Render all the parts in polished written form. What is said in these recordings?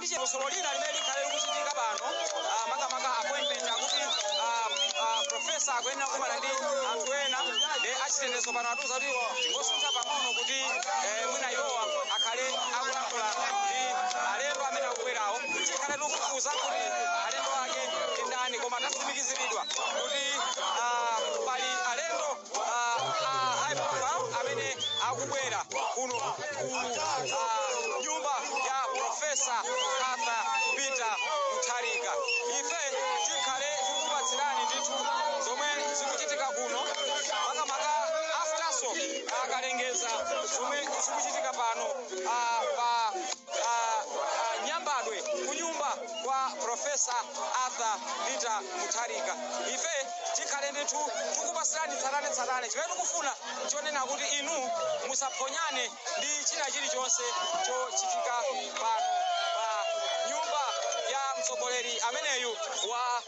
Solo lina limene likhale likuchitika pano, makamaka appointment akuti professor akuyenera kukumana ndi anthu ena. Ndi achitetezo pano atiuza kuti tingosuntha pang'ono kuti mwina iwowa akhale akulankhula ndi alendo amene akubwerawo. Tikhale tikufufuza kuti alendo ake ndi ndani, koma tatsimikiziridwa kuti pali alendo high profile amene akubwera kuno ku nyumba ya Professor Arthur Peter Mutharika. Ife tikhale tikukupatsirani ndithu zomwe zikuchitika kuno, makamaka afterso akalengeza zomwe zikuchitika pano pa Nyambadwe, kunyumba kwa Professor Arthur Peter Mutharika. Ife tikhale ndithu tikupatsirani tsatane tsatane. Chimene tikufuna chonena kuti inu musaphonyane ndi china chilichonse chochitika pano pa nyumba ya mtsogoleri ameneyu wa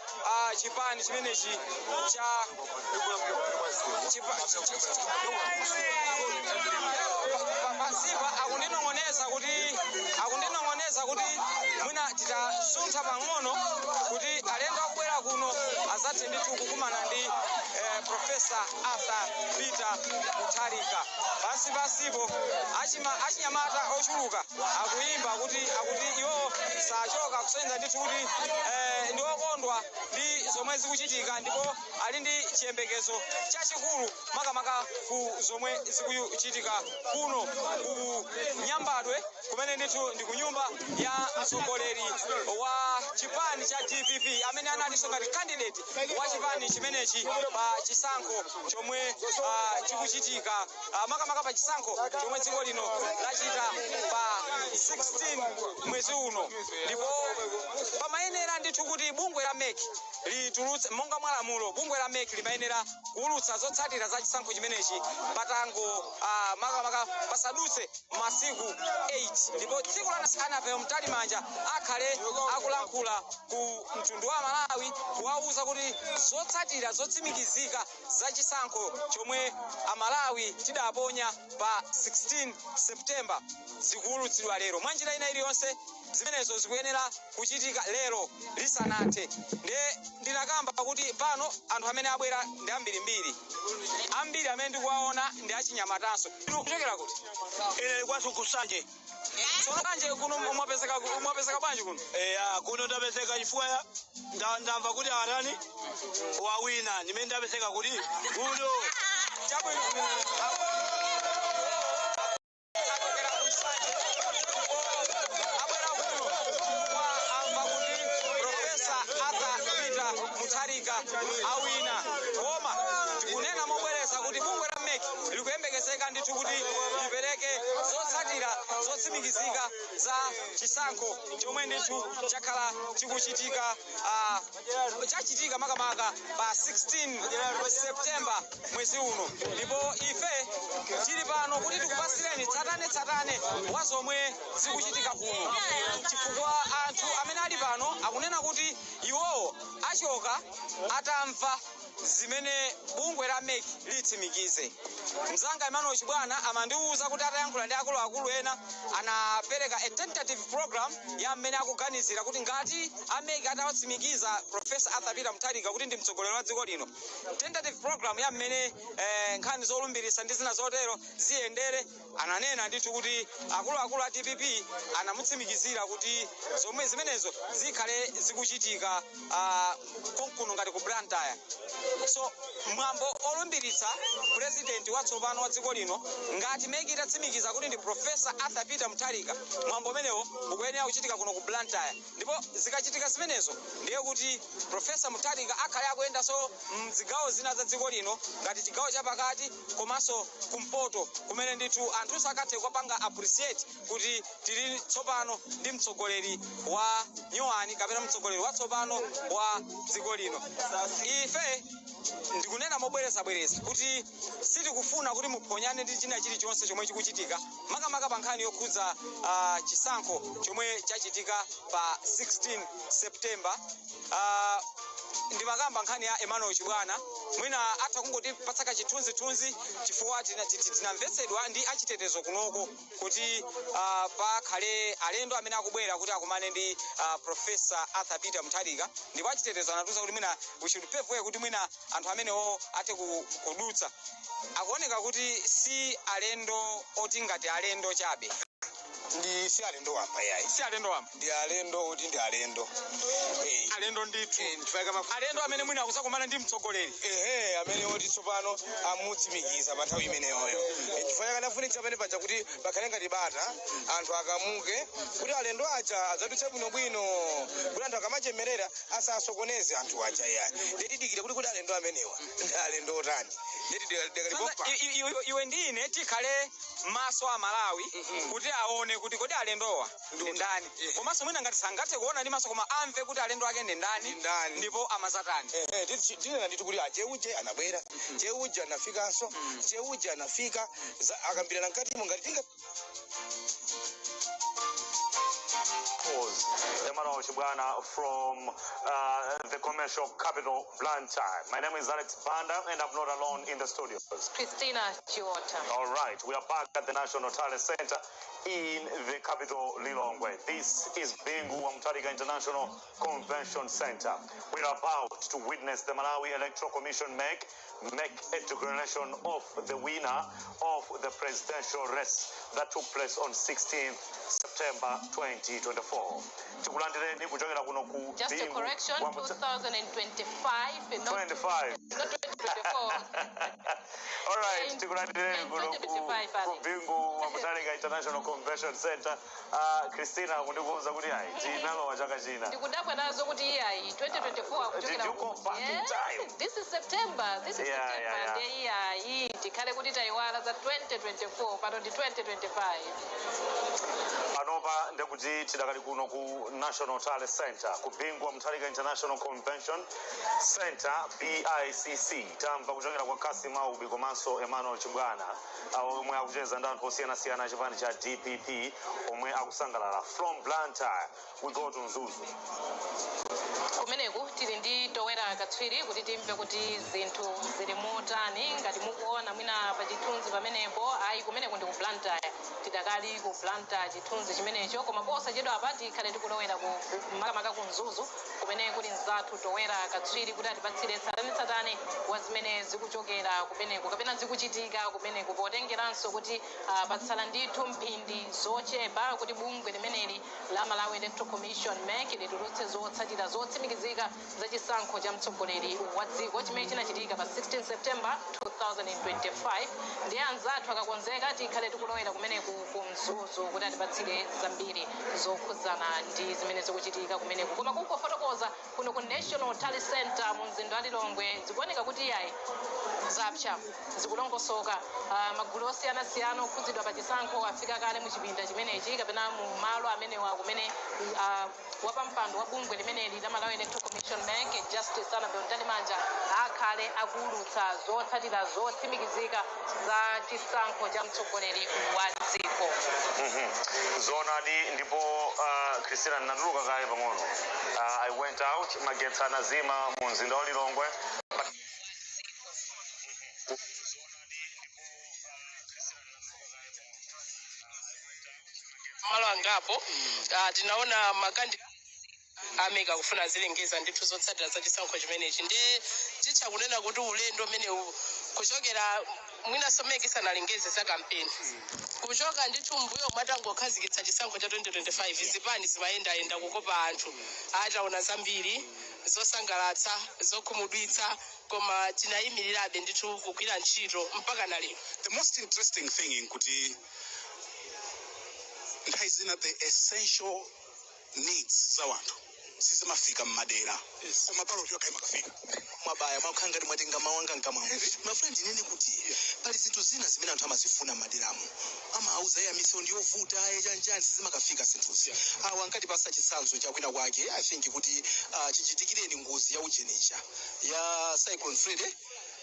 chipani chimenechi cha pansipa. Akundinong'oneza kuti mwina titasuntha pang'ono kuti alendo akubwera kuno azathe ndithu kukumana ndi Professor Arthur Peter Mutharika. Pansi pansipo achinyamata ochuluka akuyimba kuti akuti iwo sachoka, kusonyeza ndithu kuti ndi okondwa ndi zomwe zikuchitika ndipo ali ndi chiyembekezo chachikulu, makamaka ku zomwe zikuchitika kuno ku Nyambadwe, kumene ndithu ndi ku nyumba ya mtsogoleri wa chipani cha DPP amene analinso ngati candidate wa chipani chimenechi pa chisankho chomwe chikuchitika, makamaka pa chisankho chomwe dziko lino lachita pa 16 mwezi uno. Ndipo pamayenera ndithu kuti bungwe la MEC litulutse, monga mwa lamulo, bungwe la MEC limayenera kuwulutsa zotsatira za chisankho chimenechi patango makamaka pasadutse masiku 8. Ndipo tsiku la Annabel Mtalimanja akhale akulankhula ku mtundu wa Malawi kuwauza kuti zotsatira zotsimikizika za chisankho chomwe Amalawi tidaponya pa 16 September zikuwulutsidwa lero. Mwa njira ina iliyonse, zimenezo zikuyenera kuchitika lero lisanathe. Nde ndinakamba kuti pano anthu amene abwera ndi ambirimbiri. Ambiri amene ndikuwaona ndi achinyamatanso. Inu kuchokera kuti? Ine kwathu kusanje. Tsono kanje kuno mwapezeka bwanji kuno? Eya, kuno ndapezeka chifukwa ndamva kuti arani wawina, ndimene ndapezeka kuti kuno. Chabwino. Achokera ku Nsanje ndipo abwera kuno chifukwa amva kuti Professor Arthur Peter Mutharika awina. Koma tikunena mobwereza kuti bungwe la MEC likuyembekezeka ndithu kuti lipereke zotsatira zotsimikizika za chisankho chomwe ndithu chakhala chikuchitika, chachitika makamaka pa 16 September mwezi uno. Ndipo ife tili pano kuti tikupasireni tsatane tsatane wa zomwe zikuchitika kuno, chifukwa anthu amene ali pano akunena kuti iwowo achoka atamva zimene bungwe la MEC litsimikize. Mzanga Emmanuel Chibwana amandiwuza kuti atayankhula ndi akuluakulu ena, anapereka a tentative program ya mmene akuganizira kuti ngati a MEC atawatsimikiza Professor Arthur Peter Mutharika kuti ndi mtsogoleri wa dziko lino, tentative program ya mmene nkhani zolumbirisa ndi zina zotero ziyendere. Ananena ndithu kuti akuluakulu a DPP anamutsimikizira kuti zomwe zimenezo zikhale zikuchitika konkuno ngati ku Blantyre. So mwambo olumbiritsa president watsopano wa dziko lino, ngati MEC itatsimikiza kuti ndi Professor Arthur Peter Mutharika, mwambo umenewo ukuyenera kuchitika kuno ku Blantyre. Ndipo zikachitika zimenezo, ndiye kuti Professor Mutharika akhale akuyendanso mzigawo zina za dziko lino, ngati chigawo chapakati komanso kumpoto, kumene ndithu anthu sakathe kupanga appreciate kuti tili tsopano ndi mtsogoleri wa nyuwani kapena mtsogoleri watsopano wa dziko lino. Ife Ndikunena mobwerezabwereza kuti sitikufuna kuti muphonyane ndi china chilichonse chomwe chikuchitika, makamaka pa nkhani yokhudza chisankho chomwe chachitika pa 16 September. Ndimakamba nkhani ya Emmanuel Chibwana, mwina atha kungotipatsa kachithunzithunzi chifukwa tinamvetsedwa ndi achitetezo kunoko kuti pakhale alendo amene akubwera kuti akumane ndi Professor Arthur Peter Mutharika, ndipo achitetezo anatiuza kuti mwina we should pave way kuti mwina anthu amenewo athe kudutsa. Akuoneka kuti si alendo oti ngati alendo chabe. Ndi si alendo wamba yayi. Si alendo wamba. Ndi alendo oti ndi alendo. Alendo ndithu. Ndifaka Alendo amene mwina akuzakumana ndi mtsogoleri. Ehe, amene oti tsopano amutsimikiza pa nthawi imeneyoyo. Chifukwa chakanafunitsa pamene paja kuti pakhale ngati bata, anthu akamuke kuti alendo aja adzadutse bwinobwino, kuti anthu akamachemerera asasokoneze anthu aja yayi. Ndetidikire kuti alendo amenewa ndi alendo otani. Sasa, iwe ndi ine tikhale maso a Malawi kuti aone kuti kodi alendowa ndi ndani, komanso mwina ngati sangathe kuona ndi maso koma amve kuti alendo ake ndi ndani Ndi ndani. ndipo amazatani. Ehe, tinena ndithu kuti acheuje anabwera, cheuje anafikanso, cheuje anafika, akambirana mkatimo ngati tinga Pause. Emmanuel Chibwana from the commercial capital, Blantyre. My name is Alex Banda, and I'm not alone in the studios. Christina Chiota. All right, we are back at the National Talent Center in the capital, Lilongwe. This is Bingu Mutharika International Convention Center. We are about to witness the Malawi Electoral Commission make a declaration of the winner of the presidential race that took place on 16th September 2024. Tikulandireni kuchokera kuno ku Just a Bingu correction, wa Mutha- 2025, not, 25. not 2024. All right, tikulandireni In kuno ku 2025, ku Alex. Bingu wa Mutharika International Convention Center. Christina akundikuwuza kuti ayi, tinalowa chaka china. Ndikudabwa nazo kuti iyayi, 2024 akuchokera Did you go back in Yes, time? this is September. This is September. Yeah. Ndiye iyayi, tikhale kuti tayiwala za 2024, pano ndi 2025. Panopa ndekuti tidakali kuno ku National Talent Center, ku Bingu wa Mutharika International Convention Center, BICC. Tamva kuchokera kwa Kasim Aubi komanso Emmanuel Chibwana, awo omwe akucheza ndi anthu osiyanasiyana achipani cha DPP omwe akusangalala. From Blantyre we go to Mzuzu. Kumeneku tili ndi Towera Katswiri kuti timve kuti zinthu zili motani. Ngati mukuona mwina pa chithunzi pamenepo, ayi, kumeneku ndi ku Blantyre, tidakali ku Blantyre chithunzi chimenecho, koma posachedwa apa tikhale tikulowera ku makamaka ku Mzuzu kumene kuli mzathu Towera Katswiri kuti atipatsire tsatanetsatane wa zimene zikuchokera kumeneku kapena zikuchitika kumeneku, potengeranso kuti patsala ndithu mphindi zochepa kuti bungwe limeneli la Malawi Electoral Commission, MEC, litulutse zotsatira zotsimikizika za chisankho cha mtsogoleri wa dziko chimene chinachitika pa 16 September 2025. Ndiye anzathu akakonzeka tikhale tikulowera kumeneku ku Mzuzu kuti atipatsire zambiri zokhudzana ndi zimene zikuchitika kumeneku. Koma kungofotokoza kuno ku National Tally Center mu mzinda wa Lilongwe, zikuoneka kuti iyayi, zapsa, zikulongosoka. Magulu osiyanasiyana okhudzidwa pa chisankho afika kale mu chipinda chimenechi kapena mu malo amenewa kumene wapampando wa bungwe limeneli la Malawi Electoral Commission, MEC, Justice Annabel Mtalimanja, akhale akuwulutsa zotsatira zotsimikizika za chisankho cha mtsogoleri wa dziko. Zoonadi, ndipo Christina, ndinatuluka kaye pang'ono. I went out, magetsi anazima mu mzinda wa Lilongwe. But Malo angapo tinaona makandi a MEC akufuna azilengeza ndithu zotsatira za chisankho chimenechi. Ndiye titha kunena kuti ulendo umenewu kuchokera mwinanso MEC isanalengeze za kampeni, kuchoka ndithu mbuyo mwatangokhazikitsa chisankho cha 2025, zipani zimayendayenda kukopa anthu. Ataona zambiri zosangalatsa, zokhumudwitsa, koma tinayimirirabe ndithu kugwira ntchito mpaka na lero. The most interesting thing nkuti nthawi zina the essential needs za wanthu Sizimafika mmadera, koma ballot yokha imakafika. Mwabaya, mwakhala ngati mwatenga mawanga mkamwamo. My friend, ndinene kuti pali zinthu zina zimene anthu amazifuna m'maderamo, amauza iya misewu ndiyovuta, ayi, chanchani, sizimakafika zinthuzi. Awa ankatipasa chitsanzo chakwina kwake. I think kuti chichitikireni ngozi ya ujeneja ya Cyclone Freddy,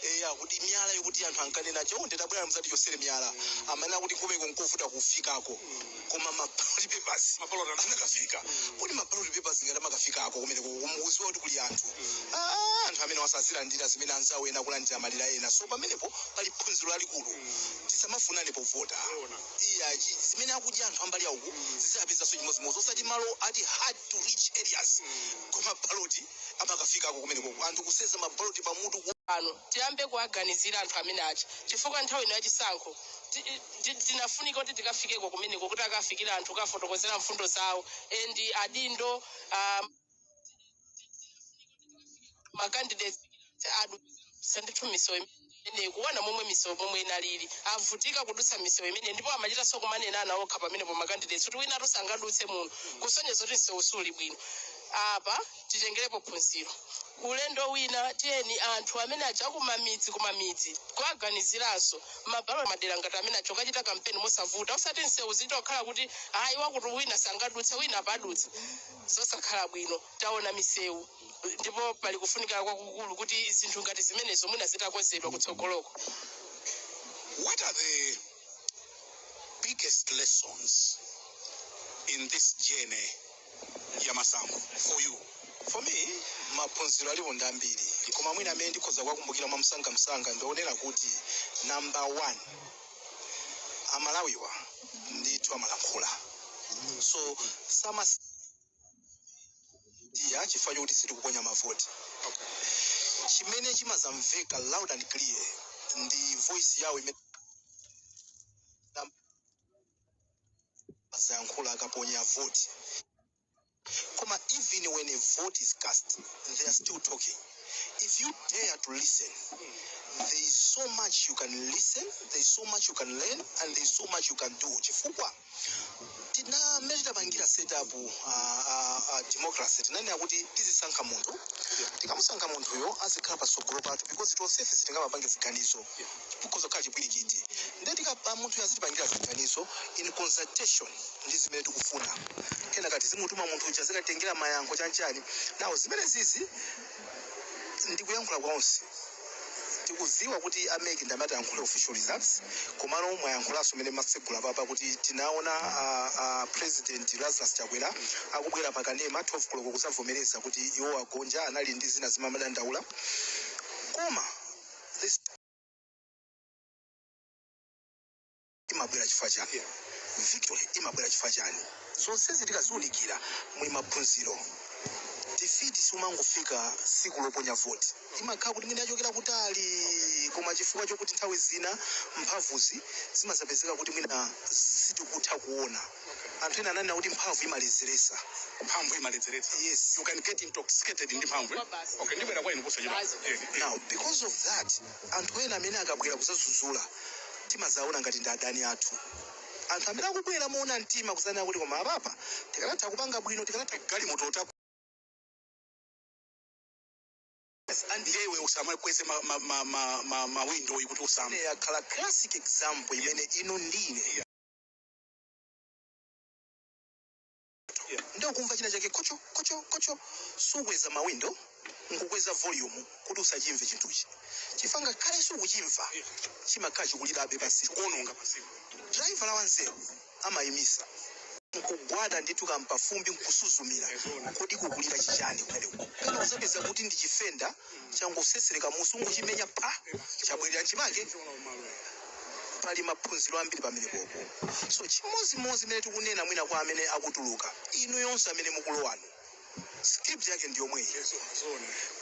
eya, kuti miyala yokuti anthu ankanena chonde tabwera muzati chosere miyala, amanena kuti kumeko nkovuta kufikako, koma ma ballot papers anakafika. Kodi ma ballot papers ngati amakafikako kumene kumukuziwa kuti kuli anthu, anthu amene wasazilandira zimene anzawo ena kulandira madera ena? So pamenepo pali phunziro lalikulu: tisamafunane povota. Iya, zimene akudya anthu ambali auku zizapezanso chimodzimodzi, osati malo ati hard to reach areas, koma ballot amakafikako kumeneko, anthu kuseza ma ballot pamutu. Pano tiyambe kuwaganizira anthu amene aja, chifukwa nthawi ino yachisankho tinafunika kuti tikafikeko kumeneko, kuti akafikire anthu, kafotokozera mfundo zawo and adindo, ma candidates adutsa ndithu misewu imene, kuona momwe misewu momwe inalili, avutika kudutsa misewu imene, ndipo amachitanso kumanena ana okha pamenepo ma candidates kuti wina atusangadutse muno, kusonyeza kuti msewu suli bwino. Apa titengerepo phunziro. Ulendo wina tiyeni anthu amene aja kumamidzi, kumamidzi kuaganiziranso mabalo madera ngati amene acho, kachita kampeni mosavuta, osati msewu zitokhala kuti ayi, wakuti wina sangadutse, wina apadutse, zosakhala bwino. Taona misewu, ndipo pali kufunika kwakukulu kuti zinthu ngati zimenezo mwina zitakonzedwa kutsogoloko. What are the biggest lessons in this journey ya masankho for you? For me, maphunziro alipo ndi ambiri, koma mwina amene ndikhoza kuwakumbukira mwamsangamsanga ndionera kuti number one, Amalawiwa ndithu amalankhula, so samasiya chifukwa chokuti sitikuponya mavoti. Chimene chimazamveka loud and clear ndi voice yawo imene amazayankhula akaponya voti. Koma even when a vote is cast, they are still talking. If you dare to listen, there is so much you can listen, there is so much you can learn, and there is so much you can do, chifukwa tina mmene titapangira set up democracy, tinanena kuti tizisankha munthu. Tikamusankha munthuyo, azikhala patsogolo pathu, because tonsefe sitingamapange ziganizo, kukhoza kukhala chipwirikiti. Nde munthuyo azitipangira ziganizo in consultation ndi zimene tikufuna. Kenaka tizimutuma munthu uja azikatengera mayankho chanchani. Nawo zimene zizi ndikuyankhula kwa onse. Tikudziwa kuti a MEC ndamati ayankhule official results, komano mwayankhulanso mmene matsegula papa kuti tinaona President Lazarus Chakwera akubwera pakanema 12 koloko kuzavomereza kuti iwo agonja, anali ndi zina zimamadandaula, koma this imabwera chifukwa chani? Victory imabwera chifukwa chani? Zonsezi tikaziunikira muli maphunziro. Defeat simangofika siku loponya voti, imakhala kuti mwina achokera kutali, koma chifukwa chokuti nthawi zina mphamvuzi zimazapezeka kuti mwina sitikutha kuona. Anthu ena ananena kuti mphamvu imalezeresa. Mphamvu imaledzeretsa. Yes. You can get intoxicated ndi mphamvu, eh? Kwa basi. Okay, ndibwera kwa inu kusachedwa. Basi. Now, because of that, anthu ena amene akabwera kuzazuzula timazaona ngati ndi adani athu. Anthu amene akubwera moona mtima kuzanena kuti koma apapa tikanatha kupanga bwino, tikanatha Galimoto utaku and Ndiye iwe usamakweze ma window kuti usame. Ine yakhala classic example imene ino ndine ndiokumva china chake kocho kocho kocho, sukweza mawindo nkukweza volume kuti usachimve chinthuchi, chifukwa ngakhale sukuchimva chimakhala chikulirabe pasi. Kuononga pasiku. Driver la wanzeru amayimisa nkugwada ndithu kampafumbi nkusuzumira, kodi kukulira chichani kumeneko? Pena uzapeza kuti ndi chifenda changosesereka musu, ungochimenya pa chabwerera nchimake. Pali maphunziro ambiri pamenepopo. So chimozimozi imene tikunena mwina kwa amene akutuluka, inu yonse amene mukulowanu, script yake ndi yomweyi,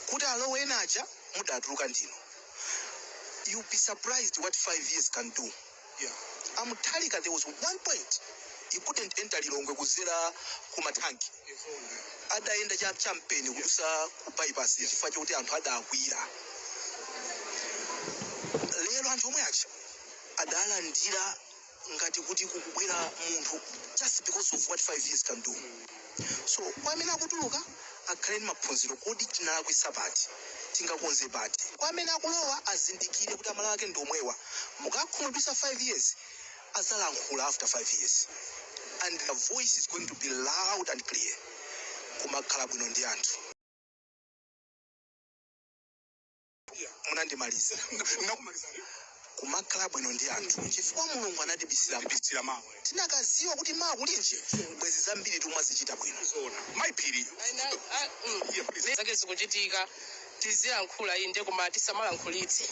kuti alowe ena aja mudatuluka ndino. You be surprised what 5 years can do. A Mutharika, there was one point he couldn't enter Lilongwe kuzera kumathanki, adayenda champeni kudusa ku bypass, chifukwa chokuti anthu adakwira. Lero anthu omwe aja adalandira Ngati kuti kukubwera munthu just because of what 5 years can do. So kwa amene akutuluka, akhale ndi maphunziro: kodi tinalakwisa pati? Tingakonze pati? Kwa amene akulowa, azindikire kuti amalawi ake ndi omwewa. Mukakhumudwisa 5 years, azalankhula after 5 years, and the voice is going to be loud and clear. Kumakhala bwino ndi anthu. Munandimaliza. Nakumalizani. Kumakhala bwino ndi anthu, chifukwa Mulungu anatibisira. Bisira mawa. Tinakaziwa kuti mawa kulinje, bwezi zambiri timazichita bwino. Zona, mayiphiri. Yeah, please. Zake zikuchitika, tiziyankhula inde, koma tisamalankhulitse.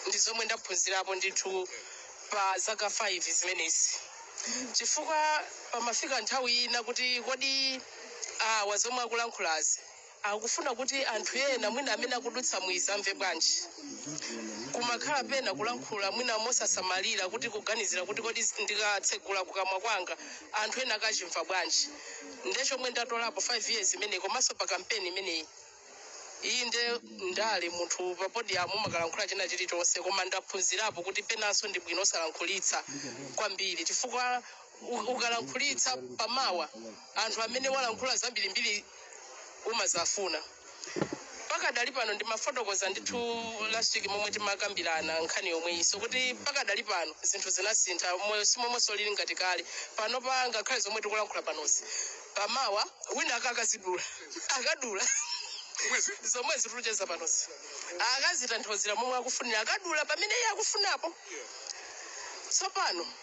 Ndi zomwe ndaphunzirapo ndithu pa zaka 5 zimenezi, chifukwa pamafika nthawi ina kuti kodi awa zomwe akulankhulazi akufuna kuti anthu ena mwina amene akudutsa mwiza amve bwanji? Kumakhala pena kulankhula mwina mosasamalira, kuti kuganizira kuti kodi ndikatsegula kukamwa kwanga anthu ena akachimva bwanji? Ndechomwe ndatolapo 5 years imeneyi, komanso pa kampeni imeneyi. Inde, ndale munthu pa podium umakalankhula china chilichonse, koma ndaphunzirapo kuti penanso ndi bwino osalankhulitsa kwambiri, chifukwa ukalankhulitsa pamawa, anthu amene walankhula zambirimbiri umazafuna. Pakadali pano, ndimafotokoza ndithu last week momwe timakambirana nkhani yomweyiso, kuti pakadali pano zinthu zinasintha, moyo simomwenso lili ngati kale. Pano pa ngakhale zomwe tikulankhula panozi, pamawa wina akakazidula, akadula zomwe zitulucheza panozi, akazitanthauzira momwe akufunira, akadula pamene iye akufunapo. Tsopano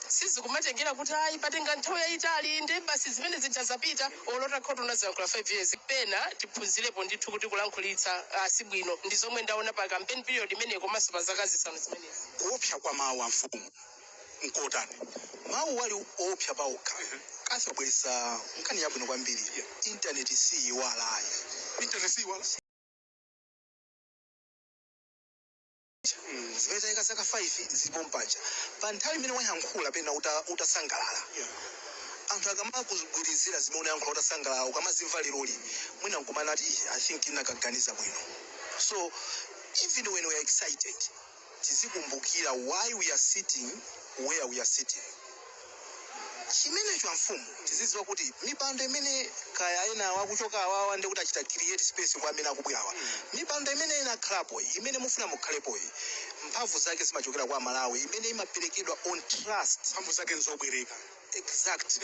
sizikumatengera kuti ayi, patenga nthawi yayitali ndi basi zimene zija zapita. Olota khoto unazilankhula 5 years. Pena tiphunzirepo ndithu kuti kulankhulitsa si bwino. Ndi zomwe ndaona pa campaign period imeneyi, komanso pa zaka 5 zimenezi. Kuopsa kwa mawu a mfumu nkotani? Mawu ali opsa paokha. Kasabweresa nkhani yabwino kwambiri. Intaneti siyiwala ayi. Intaneti siyiwala. Zimene tayika zaka 5 zilipo mpaja. Pa nthawi imene wayankhula pena utasangalala, anthu akamakugwirizira zimene unayankhula utasangalala, ukamazimva leroli, mwina nkumana ati, "Ih, I think inakaganiza bwino." So even when we are excited, tizikumbukira why we are sitting where we are sitting. Chimenecho amfumu, tizidziwa kuti mipando imene kaya ena wakuchoka awawa, ndi kuti achita create space kwa amene akubwerawa. Mipando imene ena akhalapo, imene mufuna mukhalepoyi, mphamvu zake zimachokera kwa Malawi, imene imaperekedwa on trust. Mphamvu zake nzobwereka. Exact.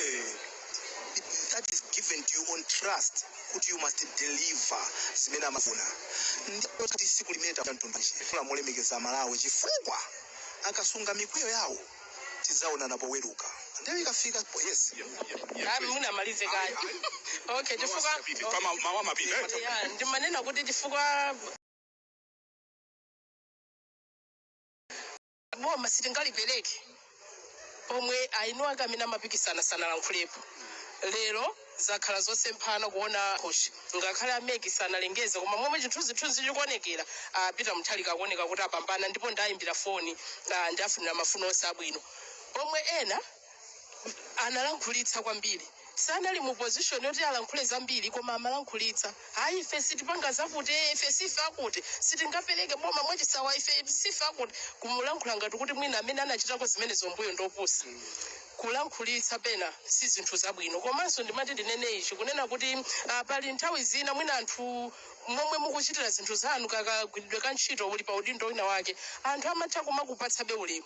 That is given to you on trust, kuti you must deliver zimene amafuna. Ndi siku limene tamtundu molemekeza Malawi, chifukwa akasunga mikwiyo yawo, tizaonana poweruka. Ndiyo ikafika, yes. Ah, mwina amalize kale. Okay, chifukwa Mawa mapita. Yeah, ndimanena kuti chifukwa boma sitingalipereke pomwe ainu ake amene amapikisana sanalankhulepo. Lero zakhala zosemphana kuona kushi ngakhale a MEC sanalengeze, koma momwe chithunzithunzi chikuonekera, Peter Mutharika akuoneka kuti apambana, ndipo ndayimbira foni, ndafunira mafuno onse abwino. Pomwe ena analankhulitsa kwambiri, sanali mu position yoti alankhule zambiri, koma amalankhulitsa: hayi, ife sitipanga zakuti, ife sife akuti, sitingapereke boma mwachisawa, ife sife akuti. Kumulankhula ngati kuti mwina amene anachitako zimene zombuyo ndopusa. Kulankhulitsa pena si zinthu zabwino. Komanso ndimati ndinene ichi, kunena kuti pali nthawi zina mwina anthu momwe mukuchitira zinthu zanu, kakagwiridwe ka ntchito, uli pa udindo wina wake, anthu amatha kumakupatsabe ulemu,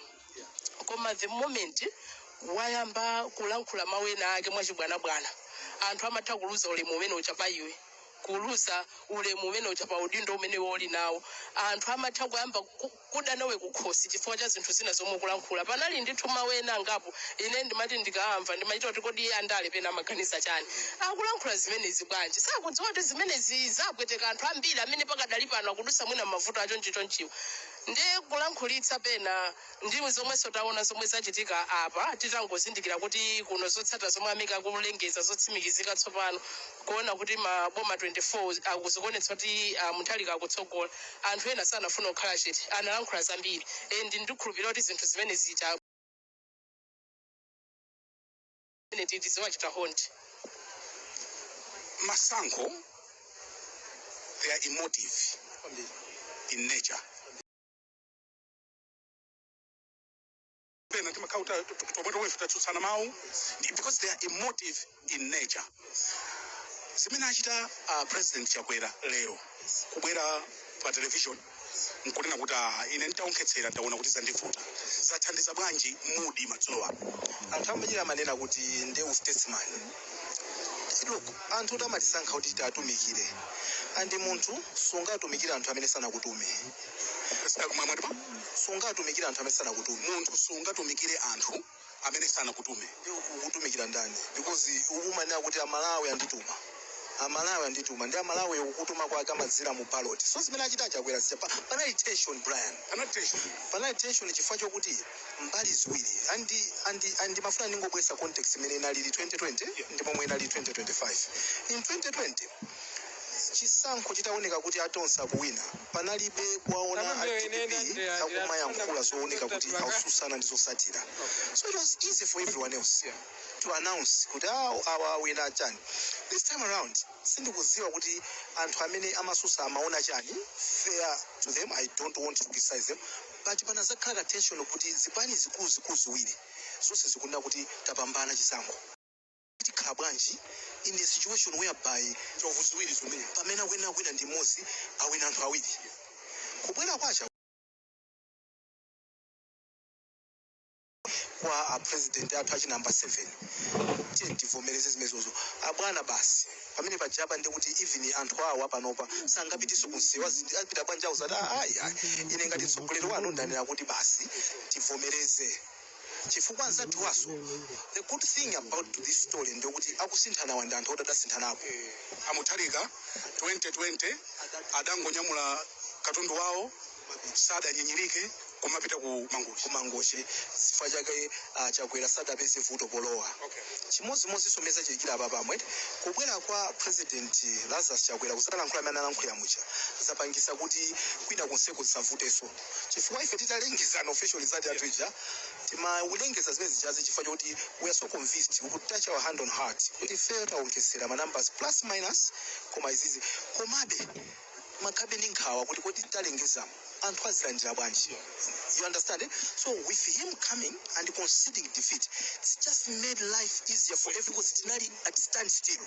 koma the moment wayamba kulankhula mawu ena ake mwachibwanabwana, anthu amatha kuluza ulemu umene ucha pa iwe, kuluza ulemu umene ucha pa udindo umene uli nawo. Anthu amatha kuyamba kuda nawe kukhosi chifukwa cha zinthu zina zomwe ukulankhula. Panali ndithu mawu ena angapo ine ndimati ndikaamva, ndimachita kuti kodi andale pena amaganiza chani? Akulankhula zimenezi bwanji? Sakudziwa kuti zimenezi zapweteka anthu ambiri amene pakadali pano akudusa mwina mavuto acho nchichonchiwo. Ndi kulankhulitsa pena ndi zomwenso taona zomwe zachitika apa. Titangozindikira kuti kuno zotsatira zomwe a MEC akulengeza zotsimikizika tsopano, kuona kuti maboma 24 akuzikuonetsa kuti Mutharika akutsogola, anthu ena sanafuna kukhala chete, analankhula zambiri. And ndikhulupirira kuti zinthu zimene zita tiziwachita hondi. Masankho, they are emotive in nature. Pena timakhala tomwe tomwe tatsutsana mawu because they are emotive in nature. Zimene achita President Chakwera lero, kubwera pa television nkunena kuti, "Ah, ine nditaonkhetsera ndaona kuti zandivuta," zathandiza bwanji mood madzulo ano? Anthu ambiri amanena kuti ndi statesman. Look, anthu kuti amatisankha kuti tiatumikire, and munthu sungatumikire anthu amene sanakutume. Mwatipa? Sungatumikire anthu amene sanakutume. Munthu sungatumikire anthu amene sanakutume. Ndi ukutumikira ndani? Because umanena kuti Amalawi andituma, Amalawi andituma, ndi Amalawi ukutuma kwake amadzera mu ballot. So zimene achita Chakwera zija, panali tension, Brian. Panali tension. Panali tension chifukwa chokuti mbali ziwiri and mafuna ndingobwesa context imene inalili 2020 ndi momwe inali 2025. In 2020, chisankho chitaoneka kuti atonse akuwina, panalibe kuwaona Tamambe ine a DPP akumayankhula zooneka kuti akususana ndi zosatira. So it was easy for everyone else to announce kuti awa awina chani. This time around, sindikudziwa kuti anthu amene amasusa amaona chani. Fair to them, I don't want to criticize them, but panazakhala tension kuti zipani zikulu zikulu ziwiri zonse zikunena kuti tapambana chisankho, tikhala bwanji in a situation whereby Njovu ziwiri zimene pamene akuyenera kuwina ndi mmodzi, awina anthu awiri? Kubwera kwacha kwa a president athu achi number 7, tiye tivomereze zimenezozo, abwana. Basi, pamene pajapa ndi kuti even anthu awa panopa sangapitiso kunsewu. Apita bwanji? Awo zati, "Ayi, ayi, ine ngati mtsogoleri wanu ndanena kuti basi, tivomereze," chifukwa anzathu waso. The good thing about this story ndikuti akusinthana ndi anthu oti adasinthanapo. Amutharika 2020 adangonyamula katundu wawo, sadanyinyirike kumapita ku Mangochi. Kumangochi. Chifukwa chake Chakwera sadapeze vuto polowa. Chimodzimodzinso meza chilikira apa pamwe kubwera kwa President Lazarus Chakwera kusalankhula amene analankhula mucha, zapangisa kuti kwina konseko zisavutenso, chifukwa ife titalengeza an official result yathu ija, timaulengeza zimene zichazi chifukwa chokuti we are so convinced, we could touch our hand on heart kuti ife taonkhesera ma numbers plus minus, koma izizi, komabe makhabe ndi nkhawa kuti kodi talengezamo anthu azilandira bwanji? You understand, eh? So with him coming and conceding defeat, it's just made life easier for everyone, because tinali at stand still.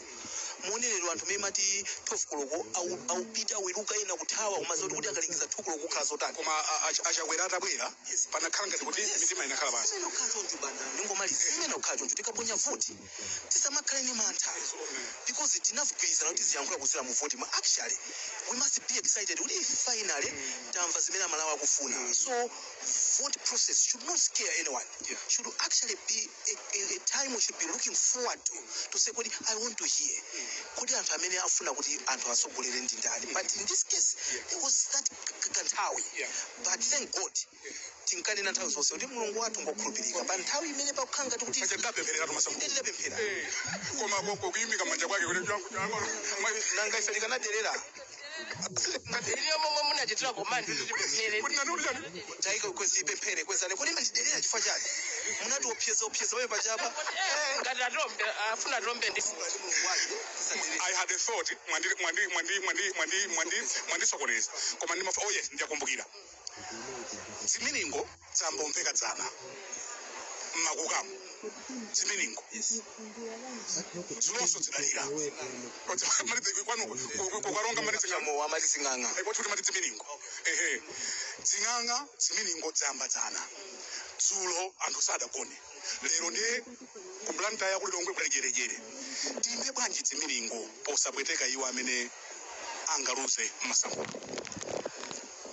Muonerero anthu memati 12 koloko aupita, aweruka, ena kuthawa, umaziwa kuti akalengeza 2 koloko kukhala zotani. Koma achakwera atabwera, panakhala ngati kuti mitima inakhala pansi. Simene kukhala choncho, banda, ndingomaliza. Simene kukhala choncho, tikaponya voti tisamakhale ni mantha, because tinagwirizana kuti ziyankhula kuzira mu voti. Actually, we must be excited kuti finally tamva zimene Amalawi akufuna. So vote process should not scare anyone, should actually be a time we should be looking forward to say kuti I want to hear kuti anthu amene afuna kuti anthu asogolere ndi ndani. But in this case there was that kanthawi. But thank God, tinkanena nthawi zonse kuti Mulungu wathu ngokhulupirika pa nthawi imene pakukhala ngati kuti Paja tidapemphereratu masankho. Inde, tidapemphera. Koma kuyimika manja kwake kuti changu changu. Nanga ife tikanaderera? Iliyo momwe munachitira command kuti tipemphere. Kuti nani, kuti chani? Taika kwezipemphere kwezane kuti mandiderera chifukwa chani? Munati opyeza opyeza pamene pachapa. Ngati atombe afuna atombe ndi Mulungu wake tisaderere. I had a thought, mwandi mwandi mwandi mwandi mwandi mwandi mwandisokoneza, koma ndimafa. Oh yes, ndiyakumbukira. Ziminingo zambomveka dzana mmakukamu, ziminingo zulonso zidalira kwanu kukaronga mali zing'ang'a. Mowa amati zing'ang'a. Kwathu timati ziminingo. Ehe, zing'ang'a, ziminingo zamba dzana dzulo, anthu sadagone. Lero ndiye ku Blantyre, kuli Lilongwe, kuli jerejere. Timbe bwanji ziminingo posapweteka iwo amene angaluze mmasankho?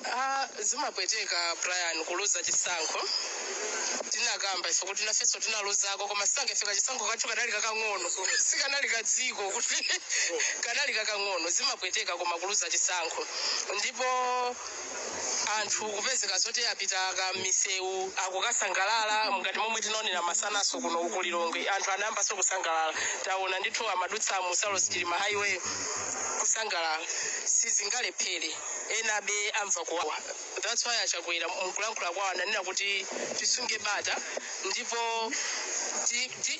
Ah, zimapweteka, Brian, kuluza chisankho. Tinakamba ife kuti nafenso tinaluzako, koma sangefika chisankho kacho kanali kakang'ono, sikanali kadziko kuti kanali kakang'ono. Zimapweteka koma kuluza chisankho, ndipo anthu kupezeka zoti apita kamisewu akukasangalala mngati momwe tinaonera masanaso kuno ku Lilongwe. Anthu anayambanso kusangalala, taona ndithu amadutsa mu Saulos Chilima Highway. Kusangalala sizingalephere, enabe amva kuwawa. That's why Achakwera mkulankhula kwawo ananena kuti tisunge bata ndipo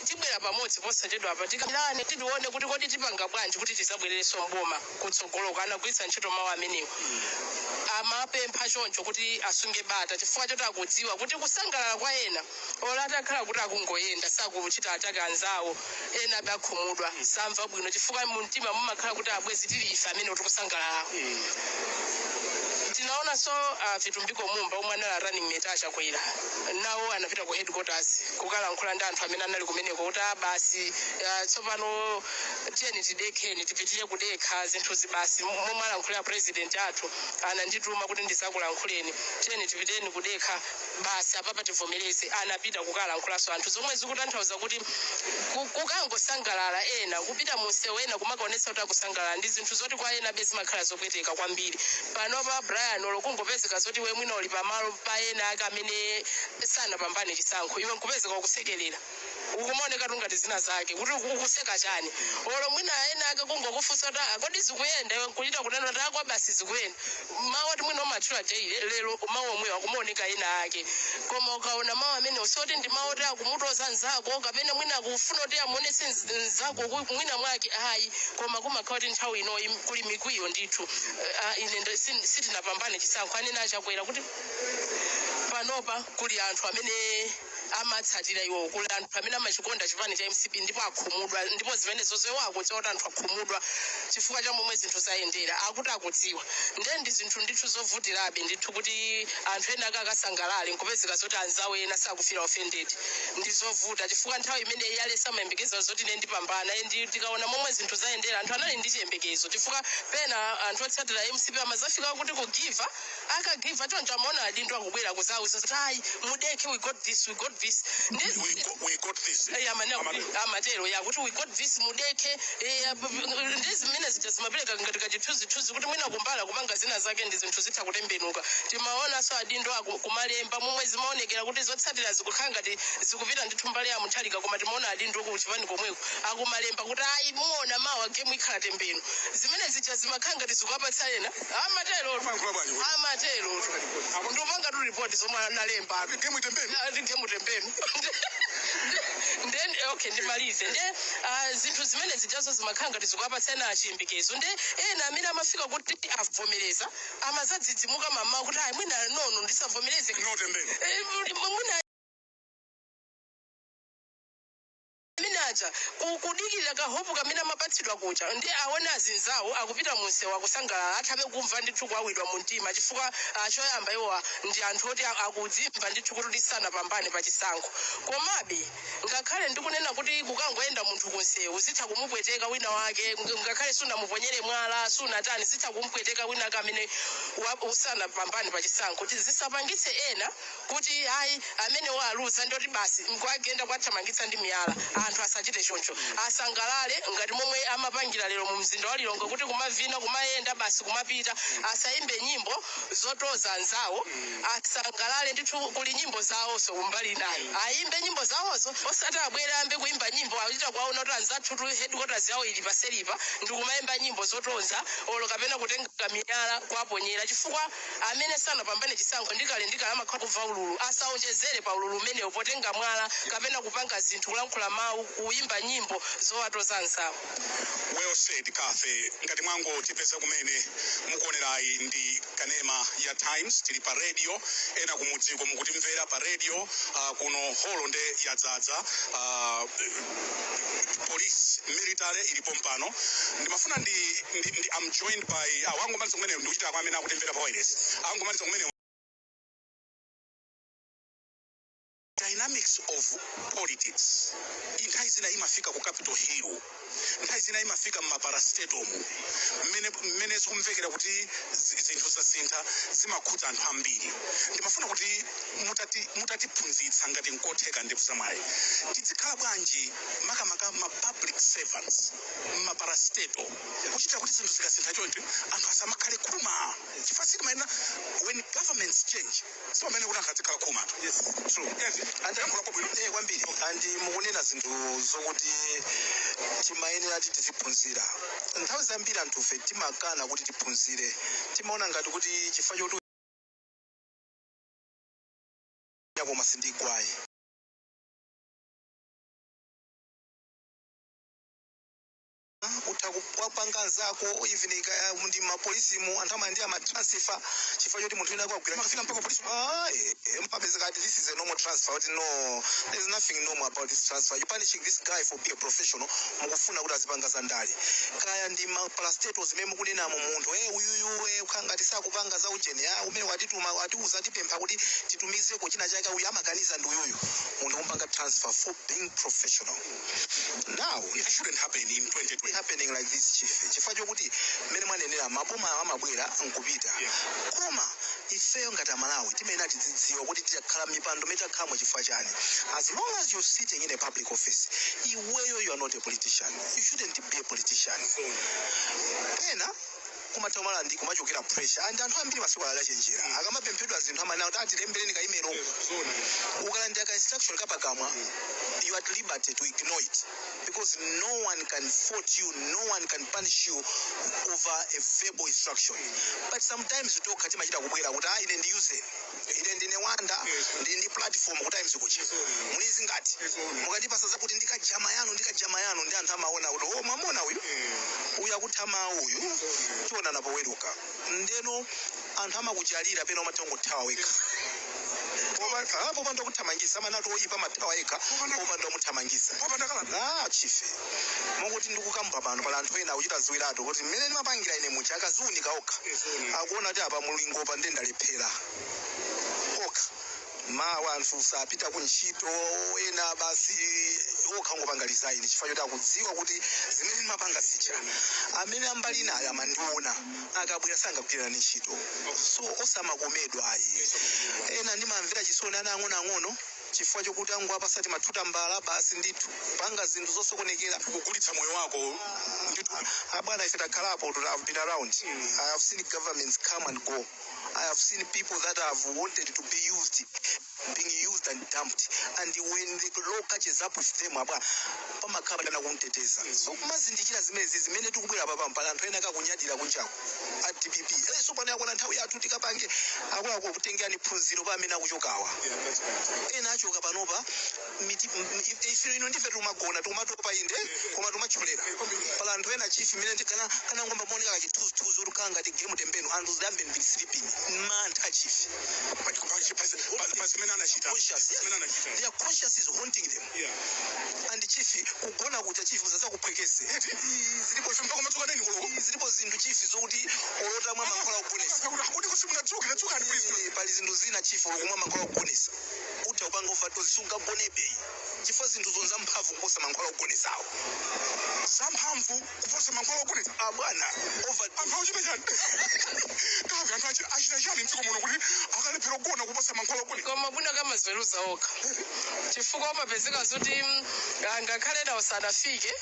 tibwera pamodzi posachedwa apa, tikambirane, tione kuti kodi tipanga bwanji kuti tizabwererenso mboma kutsogoloko. Anagwiritsa ntchito mawu amenewo, amapempha choncho kuti asunge bata chifukwa choti akudziwa kuti kusangalala kwa ena, olo atakhala kuti akungoyenda, sakuchita atake anzawo, ena abe akhumudwa, samva bwino, chifukwa mumtima mumakhala kuti abwezi tili ife amene tikusangalalawo. Tinaonanso Vitumbiko Mumba, omwe anali running mate Achakwera, nawo anapita ku headquarters kukalankhula ndi anthu amene anali kumeneko kuti ah, basi, tsopano tiyeni tidekheni, tipitire kudekha zinthuzi basi. Momwe alankhulira president athu, anandituma kuti ndizakulankhuleni, tiyeni tipiteni kudekha basi, apapa tivomereze. Anapita kukalankhulanso anthu, zomwe zikutanthauza kuti kukangosangalala ena, kupita munsewu ena kumakaonetsa kuti akusangalala, ndi zinthu zoti kwa ena be zimakhala zopweteka kwambiri. Panopa, Brian, olo kungopezeka zoti iwe mwina uli pamalo pa ena ake amene sanapambane chisankho, iwe nkupezeka ukusekerera, ukumaoneka tungati zina zake kuti ukuseka chani. Olo mwina ena ake kungokufunsa kuti, "Ah, kodi zikuyenda?" iwe nkuchita kunena kuti, "Akwa basi, zikuyenda." Mawu ati mwina umatchula daily, lero mawu omwewo akumaoneka ena ake. Koma ukaona mawu amene, usoti ndi mawu oti akumutoza nzako kapena mwina akufuna kuti amuonetse nzako mwina mwake, ayi, koma kumakhala kuti nthawi inoyi kuli mikwiyo ndithu. Ine sitinapambane chisankho, anene Achakwera kuti panopa kuli anthu amene amatsatira iwo, kuli anthu amene amachikonda chipani cha MCP ndipo akhumudwa, ndipo zimene zozo akudziwa kuti anthu akhumudwa chifukwa cha momwe zinthu zayendera, akuti akudziwa. Ndiye ndi zinthu ndithu zovutirabe ndithu kuti anthu ena ake akasangalale nkupezeka zoti anzawo ena sakufira offended. Ndi zovuta chifukwa nthawi imene yalesa amayembekeza zoti ine ndipambana. Ndi tikaona momwe zinthu zayendera, anthu anali ndi chiyembekezo, chifukwa pena anthu otsatira MCP amazafika kuti kugiva, akagiva choncho amaona adindo akubwera kuzauza kuti, "Ayi, mudeke, we got this, we got this." We got this. Amanena kuti amatero ya kuti, "We got this, mudeke." Ndi zimene zija zimapereka ngati kachithunzithunzi kuti mwina kumbala kupanga zina zake ndi zinthu zitha kutembenuka. Timaonanso adindo kumalemba momwe zimaonekera kuti zotsatira zikukhala ngati zikupita ndithu mbali ya Muthalika, koma timaona adindo ku chipani komweko akumalemba kuti, "Ayi, muona mawa game ikhala tembeno." Zimene zija zimakhala ngati zikuwapatsa ena, amatero. Amayankhula bwanji kuti? Amatero, ndipanga tu ripoti zomwe analemba. Game itembeni. Game tembeno. Then okay, ndimalize. Nde zinthu zimene zijazo zimakhala ngati zikuwapatsa ena chiyembekezo, nde ena amene amafika kuti avomereza amazadzidzimuka mama kuti, "Ayi, mwina nono ndisavomereze." No tembeni. Mwina amene aja kudikirira ka hope kamene amapatsidwa kuja, ndi aone azinzawo akupita munsewu akusangalala, athabe kumva ndithu kuwawidwa mu mtima, chifukwa choyamba iwowa ndi anthu oti akudzimva ndithu kuti tisanapambane pa chisankho. Komabe ngakhale ndikunena kuti kukangoyenda munthu kunsewu zitha kumupweteka wina wake, ngakhale sunamuponyere mwala, sunatani, zitha kumupweteka wina ake amene usanapambane pa chisankho, kuti zisapangitse ena kuti ayi, amene waluza ndoti basi nkwagenda kwathamangitsa ndi miyala. Anthu asachite choncho, asangalale ngati momwe amapangira lero mu mzinda wa Lilongwe, kuti kumavina, kumayenda basi, kumapita, asayimbe nyimbo zotoza anzawo, asangalale ndithu. Kuli nyimbo zawonso kumbali nayo, ayimbe nyimbo zawonso, osati abwere ambe kuimba nyimbo akuchita kuwaona kuti anzathu tu headquarters yawo ili paselipa, ndikumayimba nyimbo zotonza olo kapena kutenga miyala kuwaponyera, chifukwa amene sanapambane chisankho ndikale ndikale amakhala kubva ululu. Asaonjezere pa ululu umenewo potenga mwala kapena kupanga zinthu, kulankhula mawu, kuyimba nyimbo zowatoza anzawo. Well said, Kathy. Ngati mwangotipeza kumene, mukuonerayi ndi kanema ya Times, tili pa radio. Ena kumudziko mukutimvera pa radio. Kuno holo nde yadzadza, police, military ilipo mpano. Ndimafuna ndi I'm joined by wangomaliza kumene, ndikuchita kwa amene akutimvera pa wireless, angomaliza kumene dynamics of politics. Nthawi zina imafika ku Capitol Hill, nthawi zina imafika mmaparastatal, mmene zikumvekera kuti zinthu zasintha, zimakhudza anthu ambiri. Ndimafuna kuti mutatiphunzitsa ngati nkotheka, ndipo zamwayi tizikhala bwanji, makamaka ma public servants, mmaparastatal, kuchitira kuti zinthu zikasintha choncho anthu asamakhale khuma, chifukwa sitimayenera when governments change, simamene kuti anthu azikhala khuma. Yes, true. Yes. Yankhula kwabwino. Kwambiri, and mukunena zinthu zokuti timayenera. Tiziphunzira. Nthawi zambiri anthufe timakana kuti tiphunzire, timaona ngati kuti chifukwa choti koma sindigwayi. Utha kupanga nzako, even ndi mapolisimu, anthu amandi amatransfer chifukwa choti munthu wina akugwira. Makafika mpaka polisi? Ah, mpapezeka ati this is a normal transfer, kuti no, there's nothing normal about this transfer. You punishing this guy for being a professional. Mukufuna kuti azipanga za ndale, kaya ndi ma parastatals zimene mukunenamo. Munthu uyuyu ukhala ngati sakupanga za ujeni, ah, umene watituma, watiuza, atipempha kuti titumizeko china chake, uyu amakaniza ndi uyuyu. Munthu kumpanga transfer for being professional. Now It shouldn't happen in 2020. Happening like this, chief, chifukwa chokuti mmene mwanenera, maboma amabwera nkupita. Koma ifeyo ngati Amalawi timayenera tidzidziwa kuti tikakhala mipando imene takhalamo chifukwa chani. As long as you're sitting in a public office, iweyo you are not a politician. You shouldn't be a politician. Pena kumathamala ndi kumachokera pressure, and anthu ambiri masiku alachenjera, akamapemphedwa zinthu amanena kuti atilembereni ka email. Ukalandira ka instruction kapakamwa, you are at liberty to ignore it because no one can fault you, no one can punish you over a verbal instruction. But sometimes tokha timachita kubwera kuti, ah, ine ndiyuze, ine ndine Wanda, ndili ndi platform ku Times kucha, mulizi ngati mukatipasa zakuti ndikajama yanu, ndikajama yanu, ndi anthu amaona kuti, oh, mwamona uyu, uyu akuthama uyu, tionana poweruka. Ndeno anthu amakuchalira, pena umatha kungothawa wekha popanda kuthamangisa. Amanati oyipa amathawa yekha popanda kumuthamangisa. Popanda kalata. Ah, chief, mokuti ndikukamba pano, pala anthu ena akuchita ziwiratu kuti mmene ndimapangira ine muja, akaziunika okha, akuona kuti apa mulingo pa ndendalephera okha. Mawa anthu sapita ku ntchito, ena basi okha ngopanga resign chifukwa choti akudziwa kuti zimene ndimapanga zija, amene ambali nayo amandiona, akabwera sangagwirana ntchito. So osamakomedwa ayi. Ena ndimamvera chisoni ana ang'onoang'ono chifukwa chokuti angu apasati mathuta mbala, basi ndithu panga zinthu zosokonekera. Kugulitsa moyo wako ndithu. Abwana, ife takhalapo. I've been around. I have seen governments come and go. I have seen people that have wanted to be used being used and dumped, and when the law catches up with them, abwa, pamakhala dana kumteteza. So kumazindikira zimenezi zimene tikubwera papa, pala anthu ena akakunyadira kunjaku a DPP, so pano yakwana nthawi yathu tikapange. Akuluakulu, kutengani phunziro pa amene akuchokawa. Ena achoka panopa, ife ino ndife tikumagona, tikumatopa inde, koma tikumacholera. Pala anthu ena, chief, imene kana kana ngomba maoneka kachithunzithunzi kuti khala ngati game tembeno, anthu they haven't been sleeping, mantha, chief. Pa zimene anachita. Conscious, yes. Zimene anachita. Their conscience is haunting them. And chief, kugona kuja, chief, usazakuphwekese. Zilipo. Ife mpaka madzuka neni koloko. Zilipo zinthu, chief, zokuti olotamwa mankhwala kugonesa. Kuti kusimunadzuke, tadzukani please. Pali zinthu zina, chief, olokumwa mankhwala kugonesa utha kupanga overdose, sungagonebe chifukwa zinthu zonza mphamvu kuposa mankhwala kugonesawo. Zamphamvu kuposa mankhwala ogonetsa? Ah, bwana, overdose. Anthu akuchita chani kavi? Anthu achita chani mdziko muno kuti akalephera kugona kuposa mankhwala ogonetsa? Koma bwino kamaziweruza okha, chifukwa umapezeka zoti ngakhale nawo sanafike,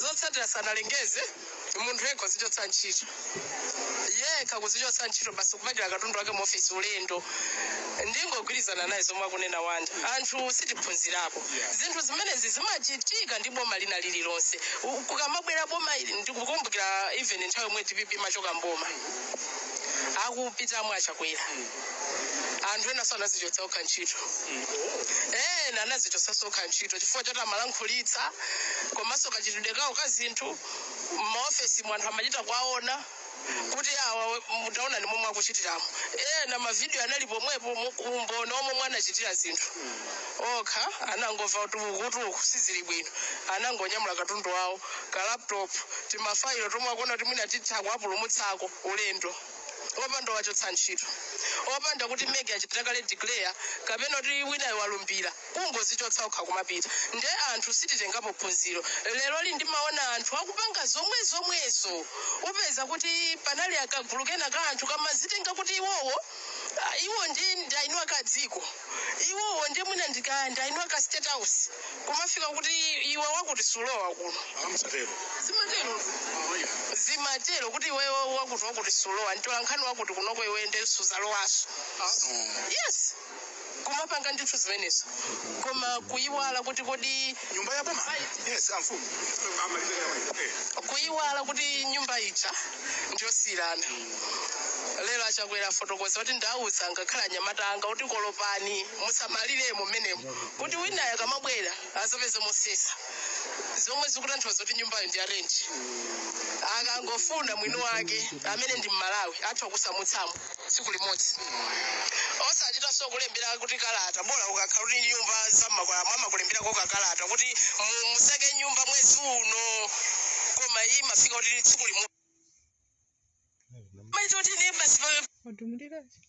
zotsatira sanalengeze, munthu yekha kuzichotsa ntchito, yekha kuzichotsa ntchito basi, kupatira katundu wake mu ofisi ulendo. Ndingogwirizana naye zomwe akunena Wanda, anthu sitiphunzirapo. Zinthu zimenezi zimachitika ndi boma lina lililonse. Kukamabwera boma ili, ndikukumbukira even nthawi yomwe DPP machoka mboma akupitamo aChakwera, anthu ena so anazichotsa okha ntchito. Ena anazichotsa okha ntchito chifukwa choti amalankhulitsa, komanso kachitidwe kawo ka zinthu m'maofesi mu anthu amachita kuwaona kuti awa mutaona ni momwe akuchitiramo. Ena mavidiyo anali pomwepo, umboni omwe mwanachitira zinthu. Okha anangomva kuti ukuti uku sizili bwino, anangonyamula katundu wawo, ka laptop, timafailo tomwe akuona kuti mwina titha kuwapulumutsako, ulendo, opanda wachotsa ntchito, opanda kuti MEC achita kale declare kapena kuti winayo walumbira, kungozichotsa okha kumapita. Nde anthu sititengapo phunziro. Lero li ndimaona anthu akupanga zomwe zomwezo. Upeza kuti panali akagulu kena ka anthu kamazitenga kuti iwowo, ah, iwo ndi ainu akadziko, iwowo ndi mwina ndi ainu aka State House, kumafika kuti iwe wakuti sulowa kuno. Amsatero. Zimatero, zimatero kuti iwewe wakuti wakuti sulowa, ntola nkhani wakuti kunoko iwe ndi suzalowaso. Yes. Kumapanga ndithu zimenezo, koma kuyiwala kuti kodi nyumba ya boma. Yes, amfumu amalize. Kuyiwala kuti nyumba ija ndiyosiyirana. Lero aChakwera afotokoza kuti ndawuza ngakhale anyamata anga kuti kolopani, musamaliremo mmenemo, kuti winayo akamabwera azapeze mosesa, zomwe zikutanthauza kuti nyumbayo ndi ya rent. Akangofuna mwini wake amene ndi Mmalawi atha kusamutsamo tsiku limodzi, osachitanso kulembera kuti kalata. Bola ukakhala kuti nyumba zammakwala mwamakulemberako kakalata kuti museke nyumba mwezi uno, koma iyi mafika kuti tsiku limodzi maita kuti ine basi Wadumulirachi?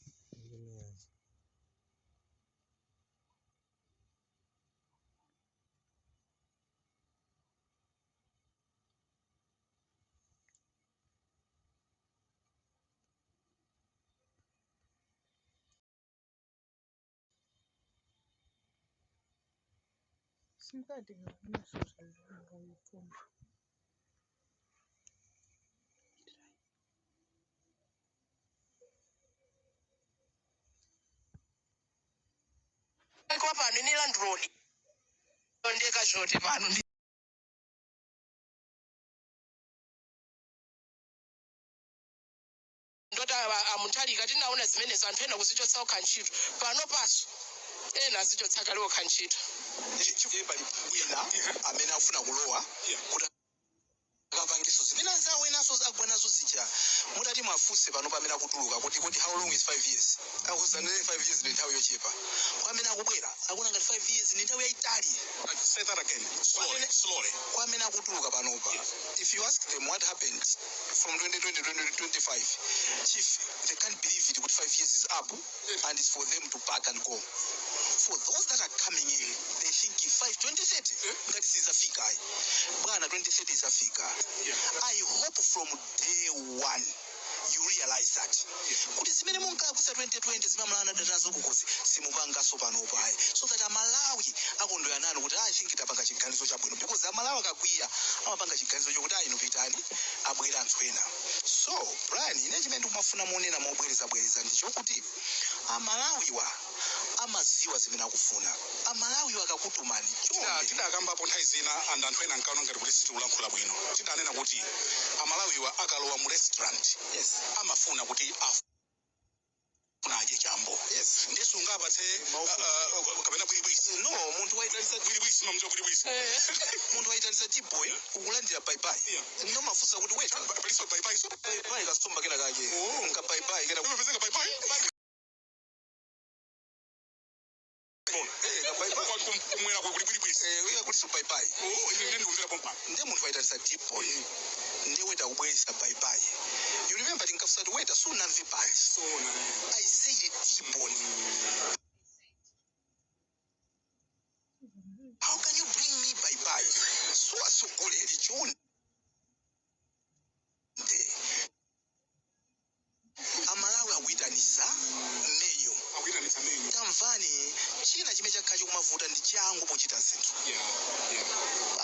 SIM card ngayifuna. Kwa pano ine landlord ndekachote pano ndoti aMutharika tinaona zimenezo, anthu ena kuzichotsa okha ntchito. Pano paso ena azichotsa kale okha ntchito. Chifukwa pali wina amene afuna kulowa kuti akapangiso zimene anzawo enaso agwa nazo zija. Mutati mwafunse pano pamene akutuluka kuti how long is 5 years, akuzanire 5 years ndi nthawi yochepa. Kwa amene akubwera akuona ngati 5 years ndi nthawi yayitali. Say that again, slowly, slowly. Kwa amene akutuluka panopa, if you ask them what happened from 2020 to 2025, chief, they can't believe it kuti 5 years is up and it's for them to pack and go. For those that are coming in, they think if 5 2030 ngati sizafika. Ayi bwana, 2030 isafika. I hope from day one you realize that kuti zimene munkalakwisa 2020 zimamulana datazo kukosi simupangaso panopa, ayi, so that Amalawi akondwera nanu kuti I think tapanga chiganizo chabwino, because Amalawi akakwiya amapanga chiganizo chokuti ayi, pitani, abwera anthu ena. So Brian, ine chimene ndikumafuna monena mobwerezabwereza ndichokuti Amalawiwa amaziwa zimene akufuna. Amalawiwa akakutumani, chonde. Tidakambapo nthawi zina and anthu ena nkaona ngati kuti sitikulankhula bwino. Tidanena kuti Amalawiwa akalowa mu restaurant amafuna kuti afuna adye chambo. Ndiye sungapatse kapena bwiribwisi. No, munthu waitanisa Bwiribwisi, mamja bwiribwisi. Munthu waitanisa tiboy, ukulandira bye-bye. No, mafunsa kuti wait. Paliso bye-bye so. Bye-bye kasomba kena kake nka bye-bye kena. Umapezeka bye-bye. Eh, ka bye-bye. Kumwera kuli bwiribwisi. Eh, uya kuliso bye-bye. Oh, ine ndiye ndikumvera pompa. Ndiye munthu waitanisa tiboy, ndiye waiter kubweresa bye-bye. You remember tinkafunsa kuti waiter sunamve pali. I said T-bone. How can you bring me bye-bye? So atsogoleri, chonde, Amalawi akuyitanisa menu. Akuyitanisa menu. Tamvani, china chimene chakhala chikumavuta ndi changu pochita zinthu.